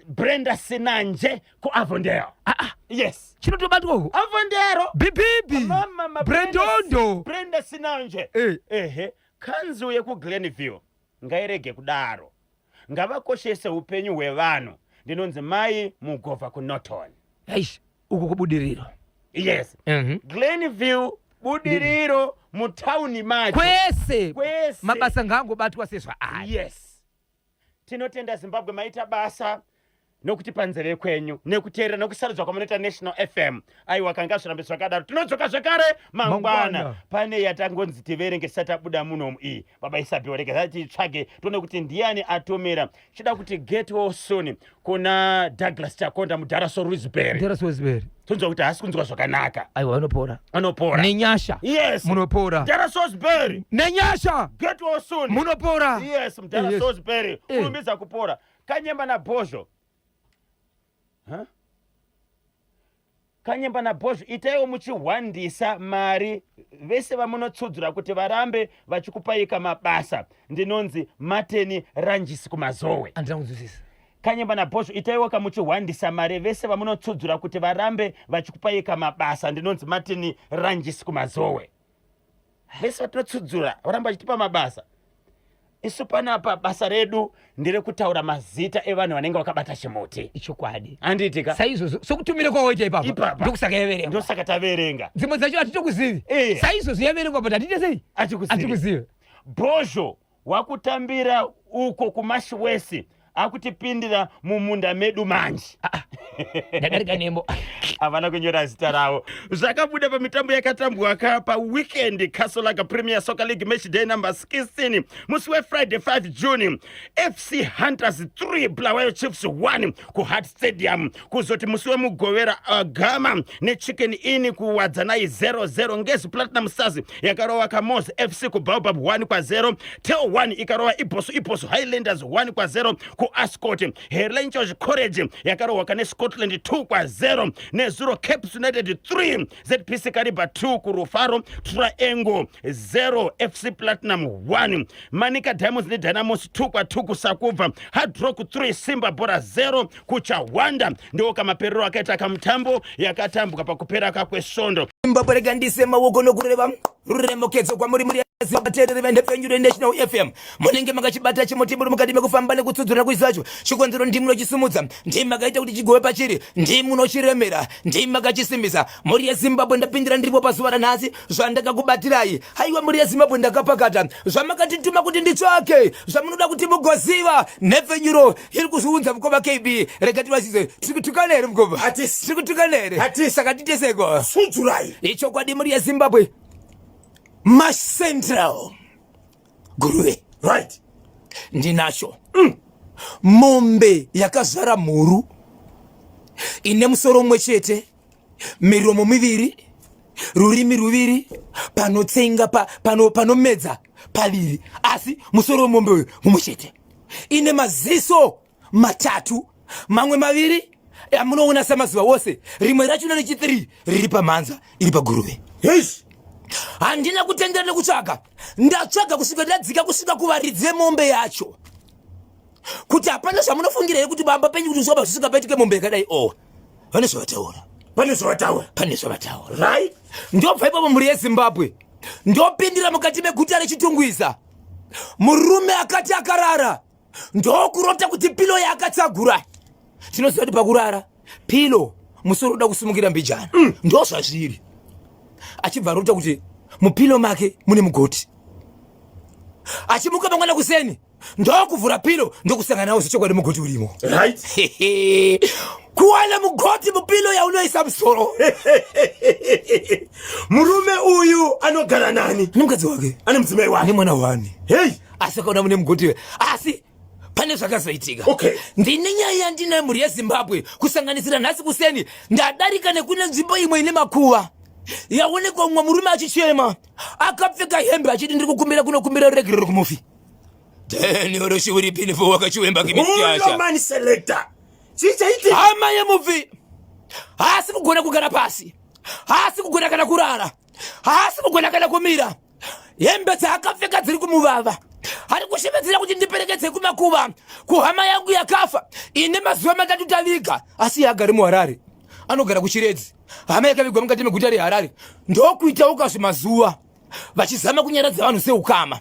Brenda Sinanje kuAvondale. Aa. Yes. Chinotobatwa uko. Avondale. Bibibi. Mama. Brendondo. Brenda Sinanje. Ehe, kanzuru yekuGlenview ngairege kudaro, ngavakoshese upenyu hwevanhu. Ndinonzi Mai Mugovha kuNorton. Eish, uku kuBudiriro. Yes. Glenview, Budiriro, mutauni macho. Kwese. Kwese. Mabasa ngaangobatwa sezvaari. Yes, tinotenda Zimbabwe, maita basa nokuti panzeve kwenyu nekuteerera nekusarudzwa kwamunoita National FM. Aiwa, kanga zvirambe zvakadaro. Tinodzoka zvekare mangwana. Mangwana. Pane yatangonzi tiverenge tisati tabuda munomu iyi, baba Isabel. Rega titsvage tione kuti ndiani atomera. Chida kuti get well soon kuna Douglas Chakonda, mudhara Sorisbury. Ndera Salisbury. Tonzwa kuti haasi kunzwa zvakanaka. Aiwa, vanopora. Anopora. Nenyasha. Yes. Munopora. Mudhara Salisbury. Nenyasha. Get well soon. Munopora. Yes, mudhara Salisbury. Kurumbidza kupora. Kanyemba naBhozho. Huh? Kanyemba naBhozho, itaiwo muchihwandisa mari vese vamunotsudzura kuti varambe vachikupaika mabasa. Ndinonzi Mateni Ranjisi kuMazowe. Handina kunzwisisa. Kanyemba naBhozho, itaiwo kamuchihwandisa mari vese vamunotsudzura kuti varambe vachikupaika mabasa. Ndinonzi Martin Ranjisi kuMazowe. Vese vatinotsudzura varamba vachitipa mabasa. Isu panapa basa redu nderekutaura mazita evanhu vanenge vakabata chimuti. Ichokwadi. Handitika? Saizvozvo, sokutumira kwawaita ipapa. Ipapa. Ndokusaka yaverengwa. Ndosaka taverenga. Dzimwe dzacho hatitokuzivi. Saizvozvo yaverengwa, but hatiite sei? Hatikuzivi. Hatikuzivi. Bhozho wakutambira uko kuMashiwesi. Akutipindira mumunda medu manje. Ah, ah. Ndadarika nemo. Havana kunyora zita ravo. Zvakabuda pamitambo yakatambwa ka paweekend Castle Lager Premier Soccer League match day number 16 musi weFriday 5 June FC Hunters 3 Bulawayo Chiefs 1 kuHart Stadium. Kuzoti musi weMugovera Gama neChicken Inn kuWadzanai 0-0. Ngezi Platinum Stars yakarova Kamoz FC kuBaobab 1 kwa0. Tel 1 ikarova Ibosu Ibosu Highlanders 1 kwa0 kuAscot. Herlenchos College yakarohwa kane Scotland 2 kwa0. Nezuro Caps United 3 ZPC Kariba 2 kuRufaro. Triangle 0 FC Platinum 1. Manica Diamonds neDynamos 2 kwa2 kuSakubva. Hard Rock 3 Simba Bora 0 kuChawanda. Ndiwo kamaperero akaita kamutambo yakatambuka pakupera kakwesvondo. Zimbabwe rega ndise maoko nokureva ruremekedzo kwamuri muri vateereri venhepfenyuro National FM. Munenge makachibata chimuti muri mukati mekufamba nekutsudzura kuisacho. Chikonzero ndimi munochisimudza, ndimi makaita kuti chigove pachiri, ndimi munochiremera, ndimi makachisimbisa. Mhuri yeZimbabwe, ndapindira ndiripo pazuva ranhasi. Zvandakakubatirai, haiwa mhuri yeZimbabwe, ndakapakata zvamakatituma kuti nditsvake, zvamunoda kuti mugoziva. Nhepfenyuro iri kuzviunza. Mukoma KB, rega tivasize. Tiri kutukana here, mukoma? Hatisi. Tiri kutukana here? Hatisi. Saka titeseko. Sudzurai. Ichokwadi, mhuri yeZimbabwe, Mash Central, Guruve. Ndinacho mombe yakazvara mhuru ine musoro umwe chete, miromo miviri, rurimi ruviri, panotsenga panomedza paviri, asi musoro wemombe uyu mumwe chete. Ine maziso matatu, mamwe maviri amunoona samazuva ose, rimwe rachona rechi3 riri pamhanza, iri paguruve. Yes. Handina kutendera nekutsvaga. Ndatsvaga kusvika ndadzika kusvika kuvaridzi vemombe yacho kuti hapana zvamunofungira here kuti bamba penyu kuti zvoba zvisvika paitike mombe yakadai? O, vane zvavataura. Pane zvavataura. Pane zvavataura. Ndobva ipapo, mhuri yeZimbabwe, ndopindira mukati meguta reChitungwiza. Murume akati akarara, ndokurota kuti pillow yaakatsagura. Tinoziva kuti pakurara pillow musoro uda kusimukira mbijana. Ndo zvazviri. Achibva arota kuti mupillow make mune mugoti. Achimuka mangwana kuseni, ndokuvhura pillow, ndokusangana nawo zvechokwadi, mugoti urimo. Kuwana mugoti mupillow yaunoisa musoro! Murume uyu anogara nani? Nemukadzi wake. Ane mudzimai wake. Nemwana wani. Hei. Asi akaona mune mugoti. Asi pane zvakazoitika. Ndine nyaya yandinayo, mhuri yeZimbabwe, kusanganisira nhasi kuseni ndadarika nekune nzvimbo imwe ine makuva, yaonekwa mumwe murume achichema akapfeka hembe, achiti, "Ndiri kukumbira kunokumbira ruregerero kumufi Daniel Shiuripinifo wakachiwemba kimisiasha." Man selector, chii chaitika? Hama yemufi haasi kugona kugara pasi, haasi kugona kana kurara, haasi kugona kana kumira. Hembe dzaakapfeka dziri kumuvava. Ari kushevedzera kuti, "Ndiperekedze kumakuva kuhama yangu yakafa ine mazuva 3 taviga." Asi iye agari muHarare, anogara kuChiredzi. Hama yakavigwa mukati meguta reHarare. Ndokuita ukazvi mazuva vachizama kunyaradza vanhu seukama.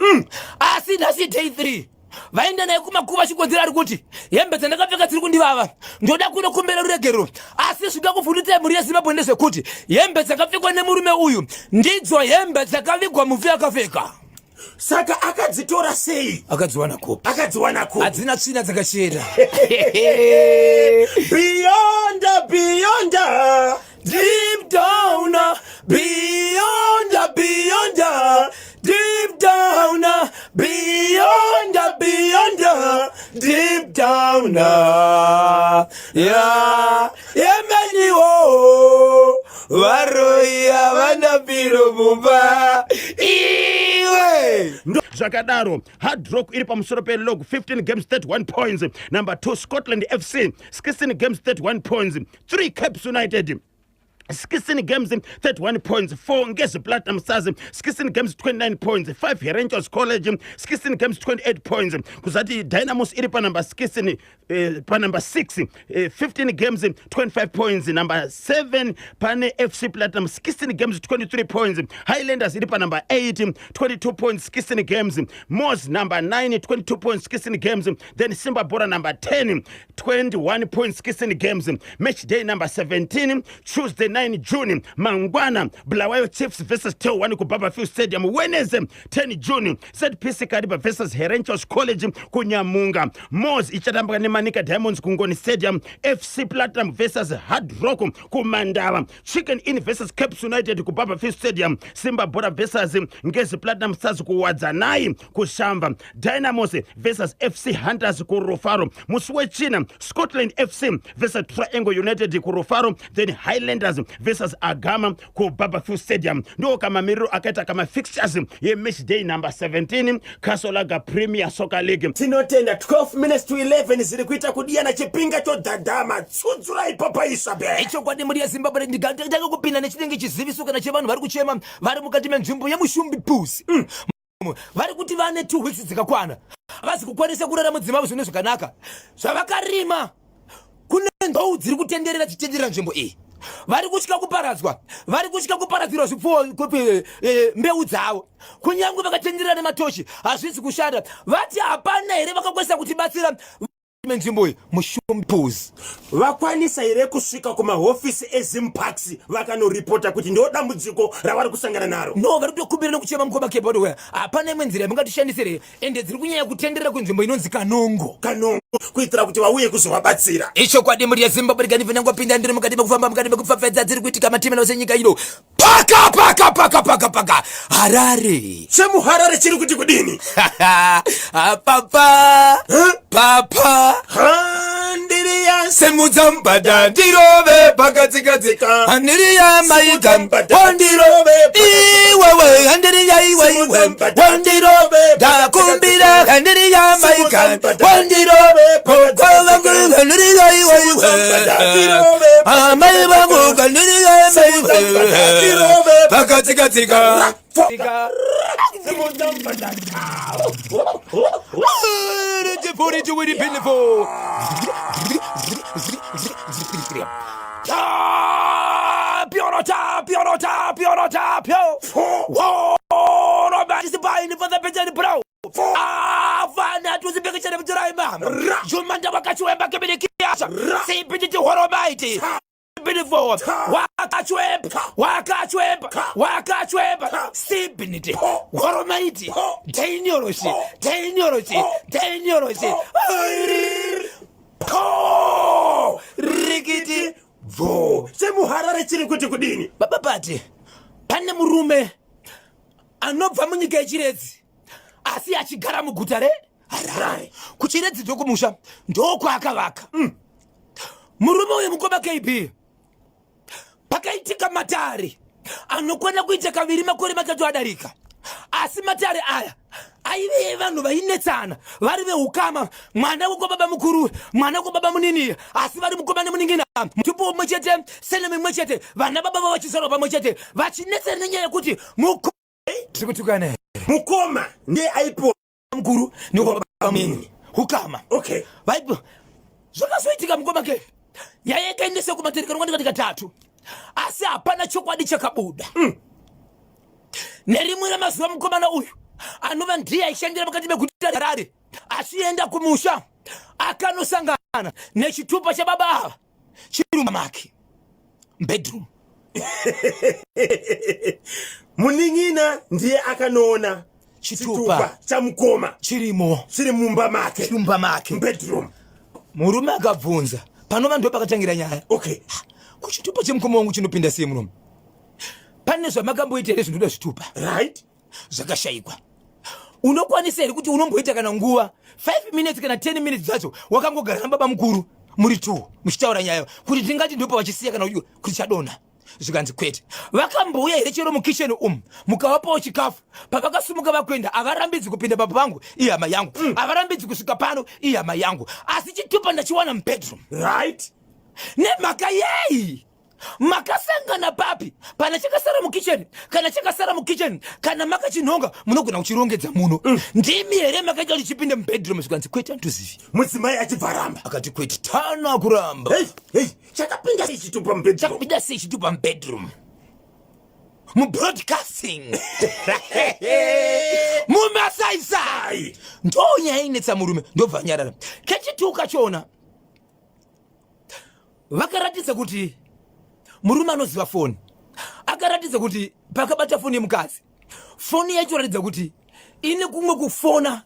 Asi nhasi day 3 vaenda naye kumakuva. Chikonzero, ari kuti, "Hembe dzandakapfeka dziri kundivava, ndoda kunokumbera ruregerero." Asi zvikakuvhundutsai, mhuri yeZimbabwe, ndezvekuti hembe dzakapfekwa nemurume uyu ndidzo hembe dzakavigwa mufi akapfeka. Saka akadzitora sei? Akadziwana kupi? Akadziwana kupi? Hadzina tsvina, dzakachena. Beyond, beyond. Deep down, beyond, beyond, deep down, beyond, beyond, deep down, yeah, yemeniwo varoi havana pillow mumba iwe. Zvakadaro, Hard Rock iri pamusoro pelog, 15 games, 31 points. Number 2, Scotland FC, 16 games, 31 points. 3, Caps United, 16 games, 31 points. 4, Ngezi Platinum Stars, 16 games, 29 points. 5, Herentals College, 16 games, 28 points. Kuzati Dynamos iri panumber 16, panumber 6, 15 games, 25 points. Number 7 pane FC Platinum, 16 games, 23 points. Highlanders iri panumber 8, 22 points, 16 games. Mos number 9, 22 points, 16 games. Then Simba Bora number 10, 21 points, 16 games. Match day number 17, Tuesday. 9 June mangwana, Bulawayo Chiefs versus Tel 1 kuBarbourfield Stadium. Wednesday 10 June, ZPC Kariba versus Herentals College kuNyamunga. Mos ichatambwa neManica Diamonds kuNgoni Stadium. FC Platinum versus Hard Rock kuMandava. Chicken Inn versus Caps United kuBarbourfield Stadium. Simba Bhora versus Ngezi Platinum Stars kuWadzanai kuShamva. Dynamos versus FC Hunters kuRufaro. Musi wechina, Scotland FC versus Triangle United kuRufaro, then Highlanders versus Agama kuBarbourfield Stadium. Ndo kamamiriro akaita kama fixtures yematch day number 17 Castle Lager Premier Soccer League. Tinotenda. 12 minutes to 11, ziri kuita kudiyana chipinga chodhadhama. Tsudzura ipapa, Isabel. Ichokwadi, muri yeZimbabwe, ndingatanga kupinda nechinenge chiziviso kana chevanhu vari kuchema vari mukati menzvimbo yeMushumbi Pusi. Vari kuti vane 2 weeks dzikakwana havazi kukwanisa kurara mudzimavo zvine zvakanaka. Zvavakarima, kune nzou dziri kutenderera dzichitenderera nzvimbo iyi. Vari kutya kuparadzwa, vari kutya kuparadzirwa zvipfuwo, mbeu dzavo. Kunyange vakatenderera nematochi, hazvisi kushanda. Vati hapana here vakakwanisa kutibatsira menzvimbo iyi, Mushumbi? Vakwanisa here kusvika kumahofisi eZimparks vakanoripota kuti ndo dambudziko ravari kusangana naro? No, vari kutokumbira nekuchema, mukoma Kebodwe, hapana imwe nzira yamungatishandisire. Ende dziri kunyanya kutenderera kunzvimbo inonzi Kanongo. Kanongo, kuitira kuti vauye kuzovabatsira. Ichokwadi, muri yeZimbabwe, rikanifana ndiri mukati mekufamba, mukati mekupfapfaidza dziri kuitika matimena ose nyika ino. Paka paka paka paka paka, Harare. ChemuHarare chiri kuti kudini? Papa papa. Handiriya. Semudza mbada ndirove pakatsikadzika, handiriya maika wandirove iwewe, handiriya iweiwe wandirove, ndakumbira, handiriya maika wandirove, gogo vangu, handiriya iweiwe, amai vangu, handiriya maiwe, pakatsikadzika. Simudza mbada. 42. Tapio, tapio, tapio, tapio. Woro, afana tuzipikichere muturaima jumanda wakachiwemba kibirikiasha sipititi horomaiti beautiful, wakachwemba, wakachwemba, wakachwemba, sibiniti horomaiti dainyoroshi dainyoroshi dainyoroshi po rikiti. Bvo, chemuHarare chiri kuti kudini? Baba Pati, pane murume anobva munyika yeChiredzi asi achigara muguta reHarare. KuChiredzi ndokumusha, ndokwaakavaka. Murume uyu, mukoma KB, pakaitika matare anokwana kuita kaviri makore 3 adarika, asi matare aya aive evanhu vainetsana vari veukama, mwana wekwababa mukuru, mwana wekwababa munini, asi vari mukoma nemunin'ina, mutupo umwe chete, surname imwe chete, vana baba vavo vachizvarwa pamwe chete, vachinetsana nenyaya yekuti tiri kutukana here? Mukoma ndiye aipiwa mukuru nekwababa munini, ukama. Vaipo zvakazoitika, mukoma ke, nyaya yakaendeswa kumatereka ndikati katatu, asi hapana chokwadi chakabuda. Nerimwe ramazuva, mukomana uyu anova ndiye aishandira mukati meguta reHarare, achienda kumusha, akanosangana nechitupa chababa ava chiri mumake bedroom. Munin'ina ndiye akanoona chitupa chitupa chamukoma chirimo chiri mumba make. Mumba make. Bedroom. Murume akabvunza, panova ndo pakatangira nyaya. Kuchitupa chemukoma wangu chinopinda sei munomu? Pane zvamakamboita here zvinoda zvitupa? Zvakashayikwa. Unokwanisa here kuti unomboita kana nguva 5 minutes kana 10 minutes dzacho wakangogara nababa mukuru muri two muchitaura nyaya, kuti tingati ndopa vachisiya kana kuti chadonha? Zvikanzi kwete. Vakambouya here chero mukicheni umu mukavapawo chikafu? Pavakasumuka vakuenda, havarambidzi kupinda baba vangu, ihama yangu. Havarambidzi kusvika pano, ihama yangu, asi chitupa ndachiwana mubedroom. Nemhaka yei? Makasangana papi? Pana chakasara mukicheni, kana chakasara mukicheni, kana makachinhonga, munogona kuchirongedza muno. Ndimi here makaita kuti chipinde mubedroom? Zvikanzi kwete, handitozivi. Mudzimai achibva ramba. Akati kwete, tana kuramba. Hey, hey, chakapinda sei chitupa mubedroom? Chakapinda sei chitupa mubedroom? Mubroadcasting, mumasaisai, ndo nyaya inetsa murume. Ndobva nyarara. Kechituka chona vakaratidza kuti Murume anoziva foni akaratidza kuti pakabata foni yemukadzi, foni yaitoratidza kuti ine kumwe kufona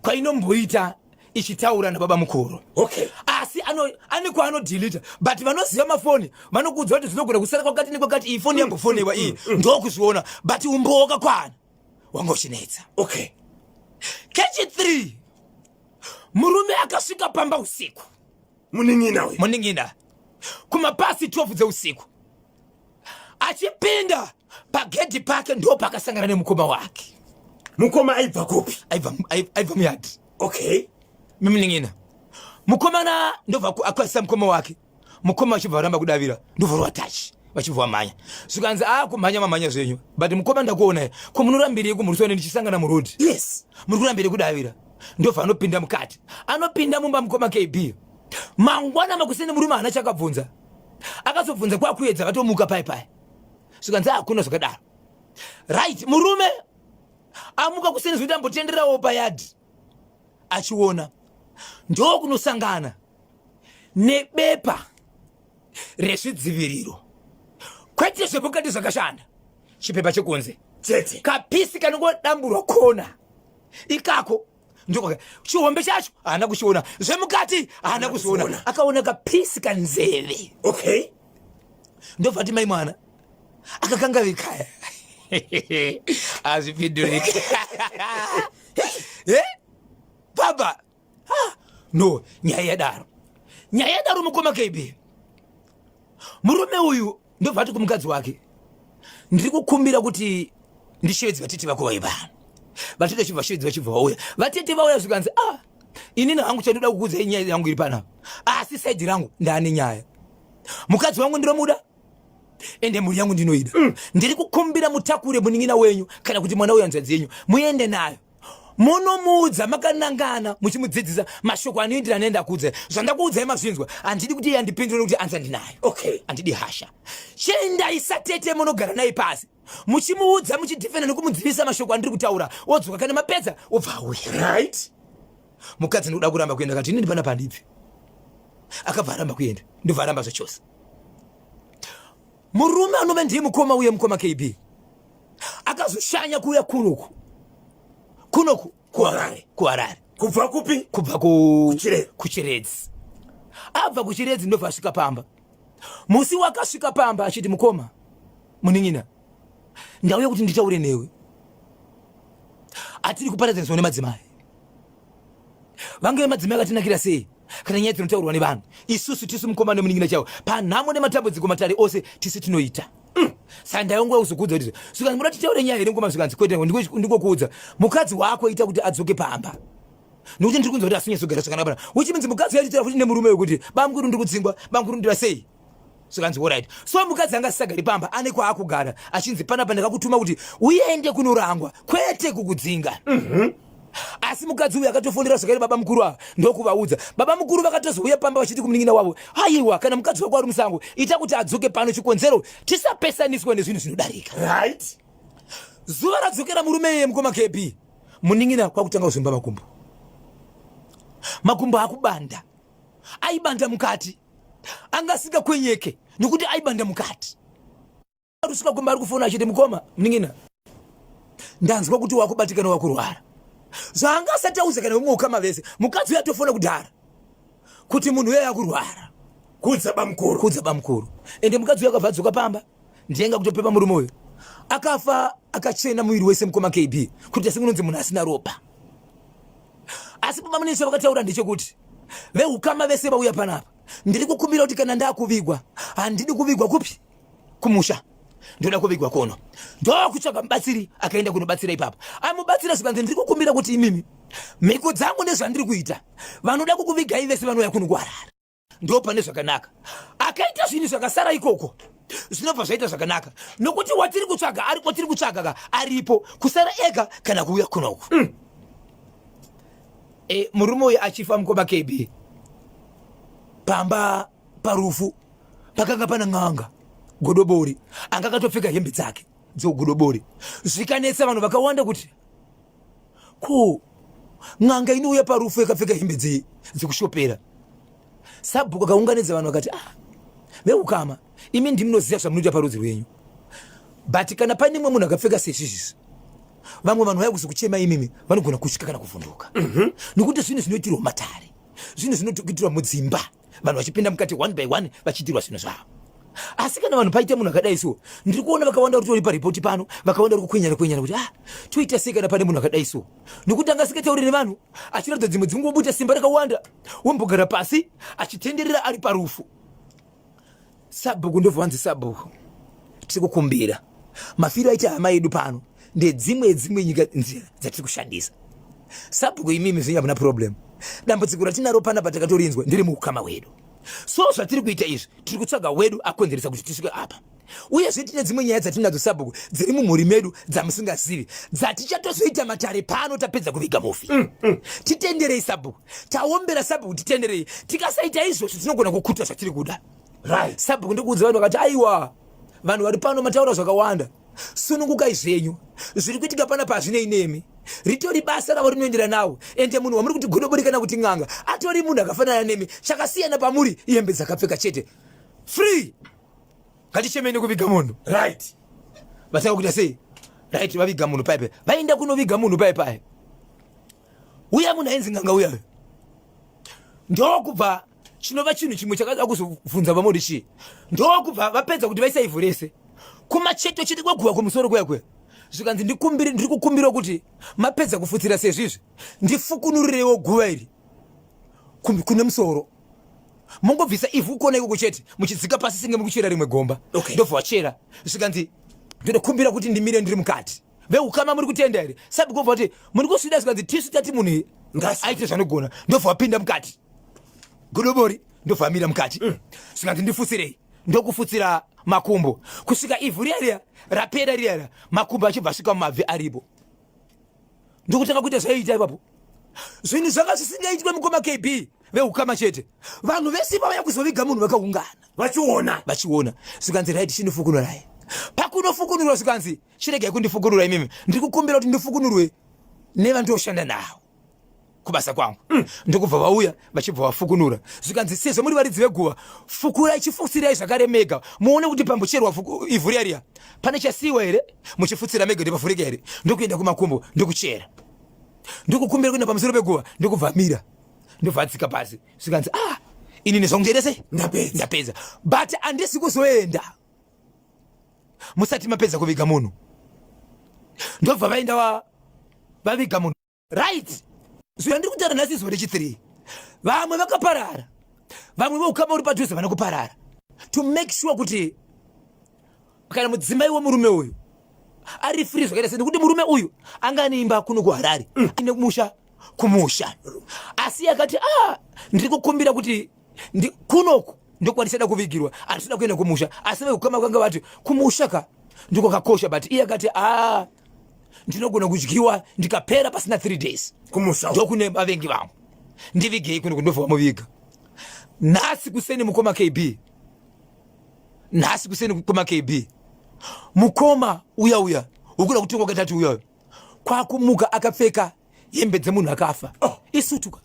kwainomboita ichitaura nababa mukuru. Asi ane kwaanodhilita, but vanoziva mafoni vanokuudza kuti zvinogona kusara kwakati nekwakati, iyi foni yambofonewa iyi, ndokuzviona, but umbowo wakakwana wanga uchinetsa. Kechi 3, murume akasvika pamba usiku. Munin'ina uyu. Munin'ina, kumapasi 12 dzeusiku, achipinda pagedhi pake ndo pakasangana nemukoma wake. Mukoma aibva kupi? Aibva muyadhi. Mimunin'ina mukomana ndobva akwazisa mukoma wake, mukoma vachibva varamba kudavira, ndobva rwatachi vachibva vamhanya. Zvikanzi, a kumhanya mamhanya zvenyu, but mukoma ndakuonai, ko munorambirei kumhurusane ndichisangana muroad? Muri kurambirei kudavira? Ndobva anopinda mukati, anopinda mumba mukoma KB. Mangwana makuseni murume haana chakabvunza, akazobvunza kwakuedza vatomuka pai pai. Zvikanzi hakuna zvakadaro. Right, murume amuka kuseni zvekuti ambotenderawo payadhi achiona, ndokunosangana nebepa rezvidziviriro, kwete zvepakati zvakashanda, chipepa chekunze chete, kapisi kanongodamburwa kona ikako. Ndiko chihombe chacho haana kuchiona, zvemukati haana kuzviona, akaona kapisi kanzeve. Ndobva ti mai mwana akakanga vikaya hazvipinduriki. Baba, no, nyaya yadaro, nyaya yadaro mukoma KB. Murume uyu ndobva ati kumukadzi wake, ndiri kukumbira kuti ndishevedze vatete vako vaivana. Vatete vachibva vashevedze, vachibva vauya. Vatete vauya, zvikanzi, ah, inini hangu chandoda kukuudzai, nyaya yangu iri panapa, asi side rangu ndaane nyaya. Mukadzi wangu ndinomuda, ende mhuri yangu ndinoida. Ndiri kukumbira mutakure munin'ina wenyu kana kuti mwana uyu, hanzvadzi yenyu, muende nayo munomuudza makanangana, muchimudzidzisa mashoko anoenderana nendakuudzai. Zvandakuudzai mazvinzwa. Handidi kuti iye andipindure nekuti anza ndinayo. Handidi hasha. Chiendai satete munogara naye pasi, muchimuudza, muchidhifenda nekumudzivisa mashoko andiri kutaura. Wodzoka kana mapedza, wobva auya. Mukadzi ndikuda kuramba kuenda, kati inini pana pandibvi. Akabva aramba kuenda, ndobva aramba zvachose. Murume anove ndiye mukoma uye mukoma KB akazoshanya kuuya kunoku kuHarare. KuHarare. Kubva kupi? Kubva Kuchiredzi. Kuchiredzi. Abva kuChiredzi ndobva asvika pamba. Musi wakasvika pamba achiti, mukoma, munin'ina, ndauya kuti nditaure newe. Hatiri kuparadzaniswa nemadzimai. Vange madzimai akatinakira sei kana nyaya dzinotaurwa nevanhu? Isusu tisu mukoma nemunin'ina chaiwo panhamo nematambudziko, matare ose tisu tinoita. Saka ndaiongoya kuzokuudza kuti, zvikanzi, muda titaure nyaya here mukoma? Zvikanzi, kwete, ndingokuudza, mukadzi wako ita kuti adzoke pamba, nokuti ndiri kunzwa kuti asinyatsogara zvakanaka pana, which means mukadzi yaititaura futi nemurume wekuti, bamukuru, ndiri kudzingwa, bamukuru, ndira sei. Zvikanzi, alright. So mukadzi anga asisagari pamba, ane kwaakugara, achinzi, panapa ndakakutuma kuti uende kunorangwa, kwete kukudzinga. Asi mukadzi uyu akatofonera zvakare baba mukuru ava, ndokuvaudza. Baba mukuru vakatozouya pamba vachiti kumunin'ina wavo, aiwa, kana mukadzi wako ari musango, ita kuti adzoke pano, chikonzero tisapesaniswa nezvinhu zvinodarika. Zuva radzokera murume iye, mukoma KB, munin'ina kwakutanga kuzvimba makumbo, makumbo akubanda, aibanda mukati, anga asingakwenyeke nekuti aibanda mukati. Arusvika kumba ari kufona achiti, mukoma, munin'ina, ndanzwa kuti wakubatikana, wakurwara. Zvaanga asati auza kana vamwe ukama vese, mukadzi uyo atofona kudhara kuti munhu uyo akurwara. Kudza bamukuru. Kudza bamukuru. Ende mukadzi uyo akabva adzoka pamba, ndiye kutopepa murume uyo. Akafa akachena muviri wese, mukoma KB, kuti asingunonzi munhu asina ropa. Asi baba munisi vakataura ndechekuti, veukama vese vauya panapa, ndiri kukumbira kuti kana ndakuvigwa, handidi kuvigwa kupi, kumusha, ndoda kuvigwa kuno. Ndokutsvaga mubatsiri, akaenda kunobatsira ipapo, amubatsira. Zvikanzi, ndiri kukumbira kuti imimi, mhiko dzangu nezvandiri kuita, vanoda kukuvigai vese vanouya kuno kuHarare, ndo pane zvakanaka. Akaita zvinhu zvakasara ikoko, zvinobva zvaita zvakanaka, nokuti watiri kutsvaga ari watiri kutsvaga ka aripo, kusara ega kana kuuya kunoku. Murume uyu achifa, mukoma KB, pamba parufu pakanga pana n'anga godobori, anga akatopfeka hembe dzake dzogodobori. Zvikanetsa vanhu vakawanda kuti ko n'anga inouya parufu yakapfeka hembe dzekushopera? Sabhuku akaunganidza vanhu akati, ah, veukama, Imi ndimunoziva zvamunoita parudzi rwenyu, but kana paine mumwe munhu akapfeka sezvizvizvi, vamwe vanhu vaya kuzokuchema imimi vanogona kutya kana kuvhunduka. Nokuti zvinhu zvinoitirwa matare, zvinhu zvinoitirwa mudzimba, vanhu vachipinda mukati one by one vachiitirwa zvinhu zvavo. Asi kana vanhu paita munhu akadai so, ndiri kuona vakawanda vari kutoripa ripoti pano, vakawanda vari kukwenyana kwenyana kuti ah, toita sei kana pane munhu akadai so, nokuti anga asingatauri nevanhu, achiratidza dzimwe dzingobuta simba rakawanda, wombogara pasi achitenderera ari parufu. Sabhuku ndobva vanzi, sabhuku, tiri kukumbira mafiro aita hama yedu pano ndedzimwe dzimwe nyika nzira dzatiri kushandisa. Sabhuku, imimi zvenyu hamuna problem, dambudziko ratinaro pana patakatorinzwa ndiri muukama hwedu. So zvatiri kuita izvi, tiri kutsvaga wedu akonzeresa kuti tisvike apa. Uyezve tine dzimwe nyaya dzatinadzo sabhuku dziri mumhuri medu dzamusingazivi, dzatichatozoita matare pano tapedza kuviga mufi. Titenderei sabhuku, taombera sabhuku, titenderei. Tikasaita izvozvo tinogona kukuta zvatiri kuda. Right. Sabhuku ndikuudza vanhu vakati, aiwa, vanhu vari pano mataura zvakawanda, sunungukai zvenyu, zviri kuitika panapa hazvinei nemi, ritori basa ravo rinoendera nawo. Ende munhu wamuri kuti godobori kana kuti n'anga atori munhu akafanana nemi, chakasiyana pamuri ihembe dzakapfeka chete. Free, ngatichemei nekuviga munhu. Right, vatanga kuita sei? Right, vaviga munhu paipai, vaenda kunoviga munhu paipai. Uya munhu ainzi n'anga uyayo ndokubva chinova chinhu chimwe chakada kuzobvunza vamwe kuti chii, ndokubva vapedza kuti vaisa ivhu rese kumacheto chete kweguva kumusoro kuya kuya. Zvikanzi, ndikumbire, ndiri kukumbira kuti mapedza kufutsira sezvizvi, ndifukunurirewo guva iri kune musoro, mongobvisa ivhu kukona ikoko chete, muchidzika pasi senge muri kuchera rimwe gomba. Okay. Ndobva wachera. Zvikanzi, ndoda kuti ndimire ndiri mukati. Veukama muri kutenda here? Sabhuku kuti muri kusvida. Zvikanzi, tisu tati munhu aite zvanogona. Ndobva wapinda mukati, godobori ndobva amira mukati. Zvikanzi, ndifutsirei. Ndokufutsira makumbo kusvika ivhu riya riya rapera riya riya, makumbo achibva asvika mumabvi aripo. Ndokutanga kuita zvaiita ipapo, zvinhu zvanga zvisingaitwe mukoma KB, veukama chete. Vanhu vese vauya kuzoviga munhu vakaungana. Vachiona. Vachiona. Zvikanzi, right, chinofukunurai. Pakunofukunurwa zvikanzi, chiregai kundifukunura imimi, ndiri kukumbira kuti ndifukunurwe nevandoshanda navo kubasa kwangu. Ndokubva vauya vachibva vafukunura. Zvikanzi, sezvo muri varidzi veguva, fukurai, chifutsirai zvakare mega muone kuti pambocherwa ivhu riya riya pane chasiyiwa here, muchifutsira mega kuti pavhurika here. Ndokuenda kumakumbo, ndokuchera, ndokukumbira kuenda pamusoro peguva. Ndokubva amira, ndobva adzika pasi. Zvikanzi, ah, inini zvangu ndaita sei? Ndapedza. Ndapedza, but handisi kuzoenda musati mapedza kuviga munhu. Ndobva vaenda vaviga munhu. Right, zviya ndiri kutaura nhasi zuva rechi3, vamwe vakaparara, vamwe veukama uri padhuze vana kuparara to make sure kuti kana mudzimai wemurume uyu ari free zvakaita sei, nekuti murume uyu anga ane imba kuno kuHarare, ine musha kumusha, asi akati, ah, ndiri kukumbira kuti kunoku ndokwandisada kuvigirwa, handisida kuenda kumusha. Asi veukama kwanga vati kumusha ka ndiko kakosha, but iye akati, ah, ndinogona kudyiwa ndikapera pasina 3 days. Kumusha. Ndokune vavengi vangu, ndivigei kuno. Kundobva vamuviga. Nhasi kuseni mukoma KB, nhasi kuseni mukoma KB, mukoma uya uya ukuda kutongwa katatu uya uya kwakumuka akapfeka hembe dzemunhu akafa. Oh. Isutuka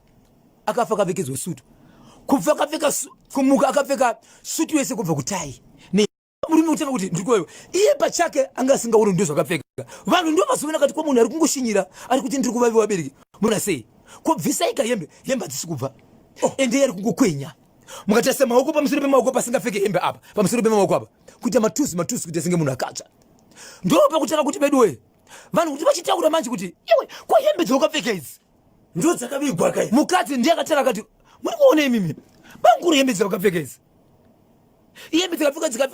akafa akapfekedzwa sutu, kubva akapfeka kumuka akapfeka sutu yese kubva kutai. Murume kutanga kuti ndiri, iye pachake anga asingaoni ndo zvakapfeka. Vanhu ndo vazoona kati ko munhu ari kungoshinyira ari kuti ndiri kuvaviwa vabereki, muna sei kobvisai kahembe, hembe hadzisi kubva. Oh. Ende iye ari kungokwenya, mukatarisa maoko, pamusoro pemaoko pasingapfeke hembe apa, pamusoro pemaoko apa kuita matuzi matuzi, kuita senge munhu akatsva. Ndo pakutanga kuti veduwe vanhu kuti vachitaura manje kuti, iwe, ko hembe dzawakapfeka idzi ndo dzakavigwa kai? Mukadzi ndiye akatanga akati, muri kuona imimi banguru, hembe dzawakapfeka idzi, ihembe dzakapfeka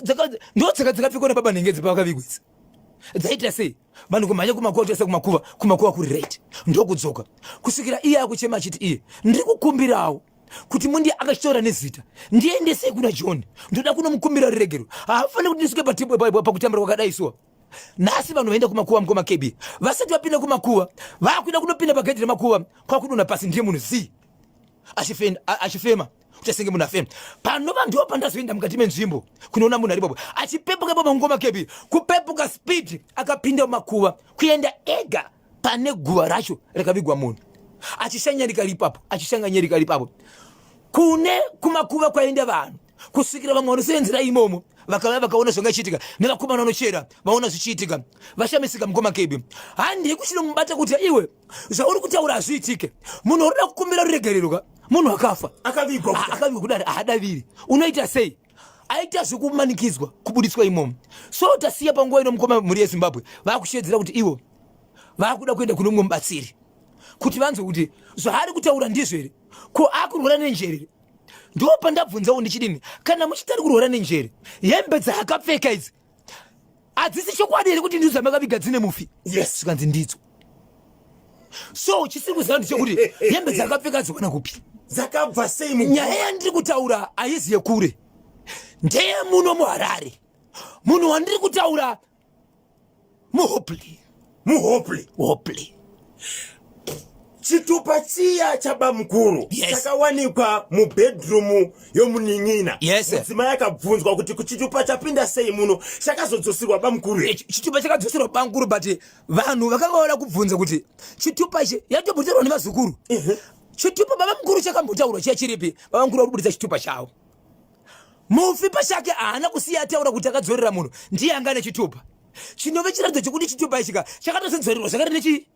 ndo dzakapfekwa nababa nhengedzi pavakavigwa idzi, dzaita sei? Vanhu kumhanya kumakuva, kutoisa kumakuva, kumakuva kuri right, ndokudzoka kusvikira iye akuchema achiti, iye, ndiri kukumbirawo kuti mundi akachitaura nezita, ndiendesei kuna John, ndoda kunomukumbira ruregero, haafaniri kuti ndisvike pakutambura kwakadai suwa. Nhasi vanhu vaenda kumakuva mukoma KB, vasati vapinda kumakuva, vakuda kunopinda pagedhi remakuva, kwakudonha pasi, ndiye munhu zii achifema kuti senge munhu afema. Panova ndo pandazoenda mukati menzvimbo kunoona munhu ari ipapo achipepuka ipapo mukoma KB, kupepuka speed, akapinda mumakuva kuenda ega pane guva racho rakavigwa munhu, achishanyarika ari ipapo, achishanganyarika ari ipapo kune kumakuva kwaenda vanhu. Kusvikira vamwe vanosevenzera imomo vakauya vakaona zvanga ichiitika, nevakomana vanochera vaona zvichiitika, vashamisika. Mukoma KB, handii kuchinomubata kuti iwe zvauri kutaura hazviitike. Munhu uri kuda kukumbira ruregerero ka, munhu akafa akavigwa Ah, akavigwa kudari haadaviri, unoita sei? Aita zvekumanikidzwa kubuditswa imomo. So tasiya panguva ino, mukoma, mhuri yeZimbabwe vakushedzera kuti ivo vakuda kuenda kune mumwe mubatsiri kuti vanzwe kuti zvaari kutaura ndizvo here. Ko akurwara nenjere here? Ndo pandabvunzawo ndichidini, kana muchiti ari kurwara nenjere, hembe dzaakapfeka idzi hadzisi chokwadi here kuti ndidzo dzamakaviga dzine mufi? Yes. Zvikanzi ndidzo. So chisiri kuziva ndechekuti hembe dzakapfeka dziwana kupi, dzakabva sei? Nyaya yandiri kutaura haizi yekure, ndeyemuno muHarare. Munhu wandiri kutaura muHopley. MuHopley. Hopley. Chitupa chiya chabamukuru chakawanikwa mubedroom yomunin'ina. Mudzimai akabvunzwa kuti chitupa chapinda sei muno, chakazodzosirwa bamukuru here? Chitupa chakadzoserwa bamukuru, but vanhu vakanga vada kubvunza kuti chitupa ichi yatombotaurwa nevazukuru. Chitupa baba mukuru chakambotaurwa chiya chiripi? Baba mukuru vari kubudisa chitupa chavo. Mufi pachake haana kusiya ataura kuti akadzorera munhu ndiye anga nechitupa, chinove chiratidzo chekuti chitupa ichika chakatozodzorerwa zvakare nechi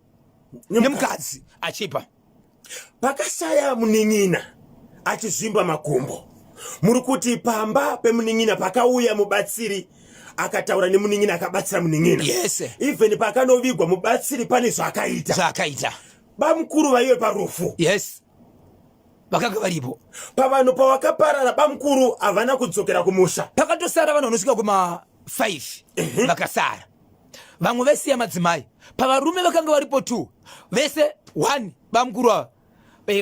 nemukadzi achipa. Pakashaya munin'ina achizvimba makumbo, muri kuti pamba pemunin'ina pakauya mubatsiri akataura nemunin'ina, akabatsira munin'ina? Yes. Even pakanovigwa mubatsiri pane zvaakaita? Zvaakaita. Bamukuru vaive parufu? Yes, vakanga varipo. Pavanhu pawakaparara, bamukuru havana kudzokera kumusha? Pakatosara vanhu vanosvika kuma 5 vakasara, vamwe vesiya madzimai. Pavarume vakanga varipo 2, vese 1 bamukuru ava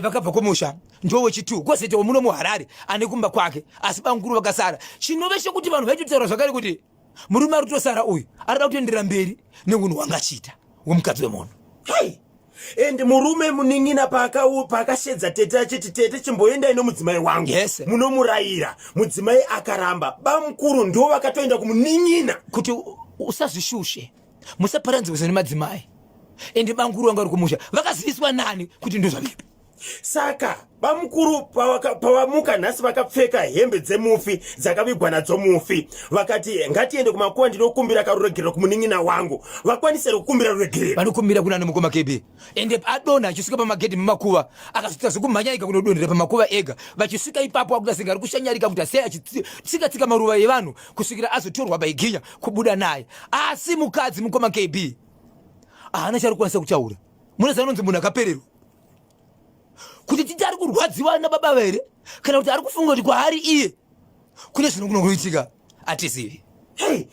vakabva kumusha, ndo wechi2, kwozoitawo muno muHarare ane kumba kwake, asi bamukuru vakasara, chinove chekuti vanhu vaitotaura zvakare kuti murume ari kutosara uyu arida kutoenderera mberi neunhu hwanga achiita wemukadzi wemunhu. Hei, and murume munin'ina paakashedza tete achiti, "Tete, chimboendai nomudzimai wangu munomurayira," mudzimai akaramba. Bamukuru ndo vakatoenda kumunin'ina. Kuti usazvishushe, musaparanzirwe nemadzimai. Ende bamukuru vanga vari kumusha vakaziviswa nani kuti ndozvavipi? Saka bamukuru pavamuka nhasi vakapfeka hembe dzemufi dzakavigwa nadzo mufi, vakati, "Ngatiende kumakuva ndinokumbira karuregerero kumunin'ina wangu." Vakwanisa here kukumbira ruregerero? Vanokumbira kunani, mukoma KB? Ende adonha achisvika pamagedhi memakuva, akazoita zvekumhanya ega kunodonhera pamakuva ega. Vachisvika ipapo akuita senge ari kushanyarika kuti sei achitsika tsika maruva evanhu, kusvikira azotorwa baiginya kubuda naye. Asi mukadzi, mukoma KB, haana chaari kukwanisa kutaura. Munoziva anonzi munhu akapererwa, kuti titi ari kurwadziwa nababa here kana kuti ari kufunga kuti kwaari iye kune zvinogona kuitika, atizivi. Hei,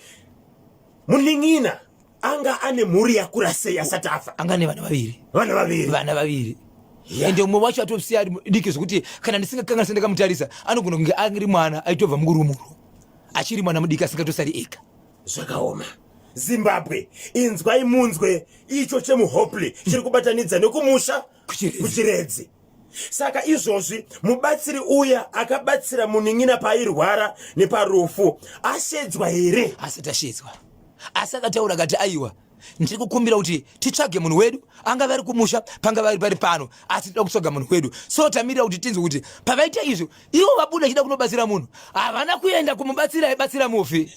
munin'ina anga ane mhuri yakura sei asati afa? Anga nevana vaviri. Vana vaviri. Vana vaviri. Ende umwe wacho atosiya ari diki zvekuti kana ndisingakanganisa ndakamutarisa anogona kunge ari mwana aitobva mungurumuro, achiri mwana mudiki asingatosari ega. Zvakaoma. Zimbabwe, inzwai munzwe icho chemuHopley chiri kubatanidza nekumusha Kuchiredzi. Kuchiredzi. Saka izvozvi mubatsiri uya akabatsira munin'ina paairwara neparufu ashedzwa here? Asati ashedzwa, asi akataura akati, "Aiwa, ndiri kukumbira kuti titsvage munhu wedu, angave ari kumusha, pangave ari pari pano, asi toda kutsvaga munhu wedu." So tamirira kuti tinzwe kuti pavaita izvo, ivo vabuda achida kunobatsira munhu, havana kuenda kumubatsira aibatsira mufi.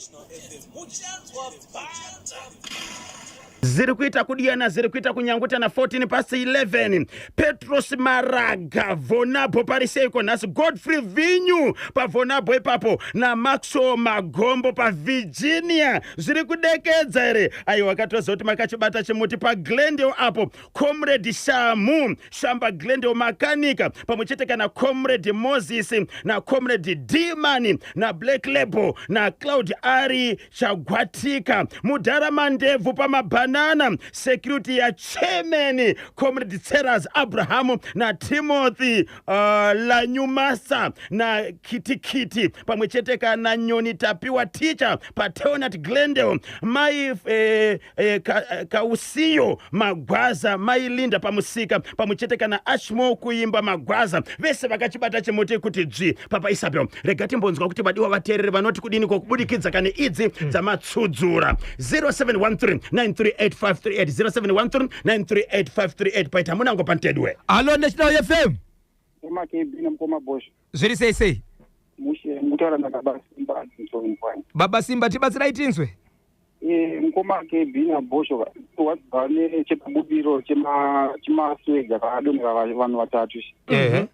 Ziri kuita kudiyana, ziri kuita kunyangutana. 14 past 11. Petros Maraga, Vonabo, pari seiko nhasi? Godfrey Vinyu paVonabo ipapo, naMaxo Magombo paVirginia, zviri kudekedza here? Aiwa, katoziva kuti makachibata chimuti. PaGlendale apo, Comrade Shamu Shamba, Glendale makanika, pamwe chete kana Comrade Moses naComrade Dmani naBlack Label naCloud ari Chagwatika, mudhara Mandebvu pamabhanana, security yachairman Comrade Tseras Abrahamu naTimothy Lanyumasa naKitikiti, pamwe chete kana Nyoni Tapiwa Teacher paTelnat Glendale, mai Kausiyo Magwaza, mai Linda pamusika, pamwe chete kana Ashmo kuimba Magwaza, vese vakachibata chimuti kuti dzvi. Papa Isabel, rega timbonzwa kuti vadiwa vateereri vanoti kudini kokubudikidza kane idzi dzamatsudzura. 0713 938538, 0713 938538. Paita munango pantedwe. Alo, National FM. Mukoma KB nemukoma Bosch. Zviri sei sei? Mushe mukutaura nababa Simba Nzongwani. Baba Simba tibatsirai tinzwe. Eh, mukoma KB naBhosho wadzwa nechepabudiro chemasewage akadonhera vanhu vatatu. Ehe.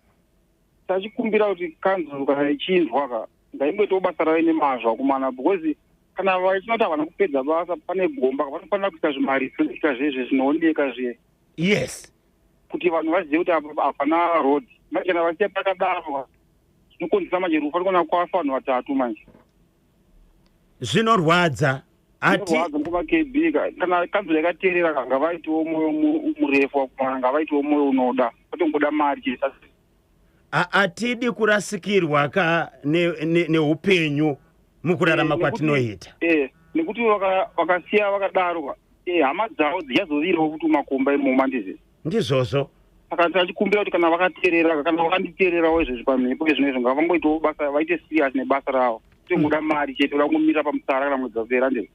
Tachikumbira kuti kanzuru kana ichinzwa ka ngaimboitawo basa rave nemazvo akomana because kana vachinoti havana kupedza basa pane gomba vanofanira kuita zvimariflekta zvezve zvinooneka zviye. Yes. Kuti vanhu vazive kuti apa hapana road. Manje kana vasiya pakadaro zvinokonzesa manje rufu arikona kwafa vanhu vatatu manje. Zvinorwadza. Ati Zvinorwadza mukoma KB ka kana kanzuru yakateerera ka ngavaitewo moyo murefu wakomana ngavaitewo moyo unoda kwete kungoda mari chete. Hatidi kurasikirwa ka neupenyu ne, ne mukurarama kwatinoita. Nekuti vakasiya vakadaro ka hama dzavo dzichazovirawo futi mumakomba imomo handizi. Ndizvozvo. Saka tachikumbira kuti kana vakateerera kana vakanditeererawo izvezvi pamhepo izvino izvo ngavangoitawo basa vaite serious nebasa ravo. Tingoda mari chete voda kungomira pamusara kana mwedzi wapera handizi.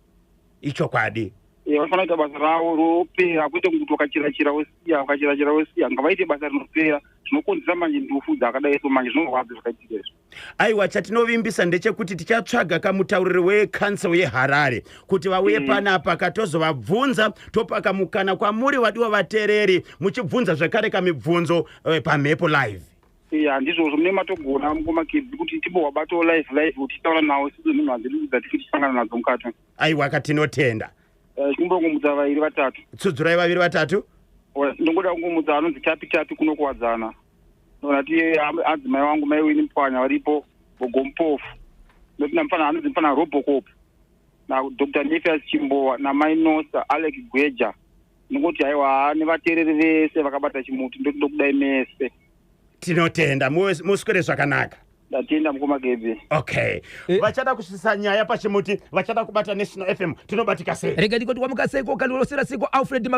Ichokwadi. Vanofanira kuita basa ravo ropera kwete kuti wakachirachira wosiya wakachirachira wosiya ngavaite basa rinopera zvinokonzera manje ndufu dzakadai so manje zvinorwadza zvakaitika izvi. Aiwa chatinovimbisa ndechekuti tichatsvaga kamutauriri wecouncil yeHarare kuti vauye panapa katozovabvunza topa kamukana kwamuri vadiwa vateereri muchibvunza zvekare kamibvunzo pamhepo live. Ya ndizvozvo mune matogona mukoma Kebhi kuti timbovabatawo live live kuti titaura nawo sidzo nhunha dzedu dzatiri tichisangana nadzo mukati. Aiwa ka tinotenda. Chikumbira kungomutsa vairi vatatu. Tsudzurai vaviri vatatu. Ndongoda kungomutsa anonzi Chapi Chapi kuno kuwadzana. Ndonati adzimai wangu mai Winnie Mupwanya varipo Gogo Mpofu. Ndoti namufana anonzi mufana Robocop. Na Dr. Nephias Chimbowa na mai Nosa Alec Gweja. Ndongoti haiwa nevateereri vese vakabata chimuti ndoti ndokudai mese. Tinotenda muswere zvakanaka. Ndatenda mukoma Gaby. Okay. Vachada kusvitsa nyaya pachimuti, vachada kubata National FM, tinobatika sei? Rega ndikoti wamuka seiko kalorosera siko Alfred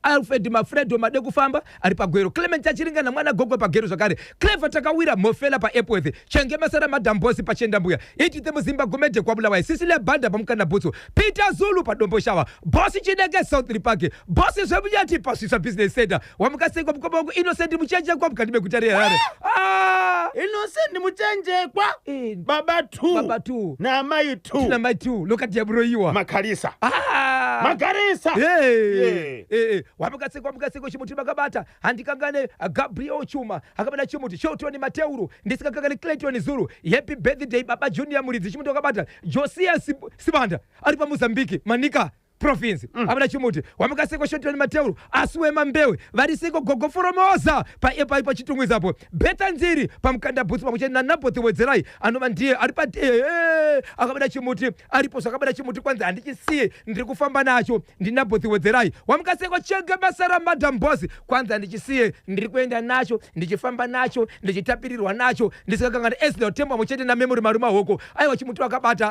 Alfred Mafredo Madekufamba ari pagwero Clement Chachiringa namwana Gogwe pagero zvakare Clever Takawira Mhofela paEpworth Chenge Masara Madam Boss paChendambuya Edith Muzimba Gumede kwaBulawayo Cecilia Banda paMukanda Bhutsu Peter Zulu paDomboshawa Boss Chinenge South Park Boss Zvemunyati paSvitsva Business Center Wamuka seiko mukoma wangu Innocent Muchenjekwa mukati meguta reHarare ah! Innocent Muchenjekwa baba 2 baba 2 naamai 2 namai 2 lokati yaburoyiwa Makarisa ah! Magarisa Hey. Yeah. Wamuka seiko wamuka seiko chimuti makabata handikangane Gabriel Chuma akabata chimuti Shelton Mateuru ndisikakangane Clayton Zulu happy birthday baba Junior Muridzi chimuti wakabata Josiah Sibanda ari paMozambique Manica province abata chimuti wamuka seiko Shelton Mateuru asiwe Mambewe vari seko Gogo Foromosa pachitungwiza apo Betha Nziri pamukanda bhutsu pamwe chete naNaboth Wedzerai anova ndiye ari pa akabata chimuti aripo zvakabata chimuti kwanzi handichisiye ndiri kufamba nacho ndiNaboth Wedzerai wamuka seko Chenge basa raMadam Boss kwanzi handichisiye ndiri kuenda nacho ndichifamba nacho ndichitapirirwa nacho ndisikakangani Esdel Tembo pamwe chete naMemory Marumahoko aiwa chimuti wakabata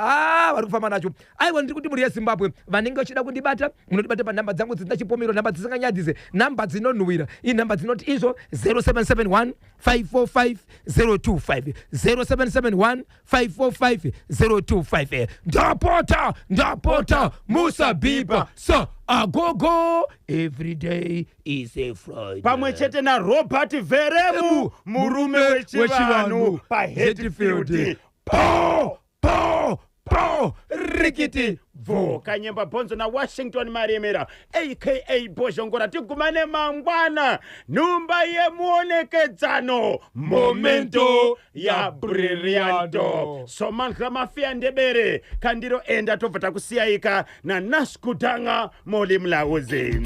vari kufamba nacho aiwa ndiri kuti mhuri yeZimbabwe vanenge vachida kundibata munondibata panhamba dzangu dzisina chipomero nhamba dzisinganyadzise nhamba dzinonhuwira inhamba dzinoti izvo 0771 545 025 0771 545 025 ndapota ndapota musabhipa sa agogo every day is a Friday pamwe chete naRobert Veremu murume wechivanhu paHatfield po po po rikiti bvo Kanyemba Bhonzo naWashington Maremera aka Bhozhongora tigumane mangwana nhumba yemuonekedzano momento ya brillianto Somandla Mafia Ndebere kandiro enda tobva takusiyayika naNaskudanga Moli Mlauzi.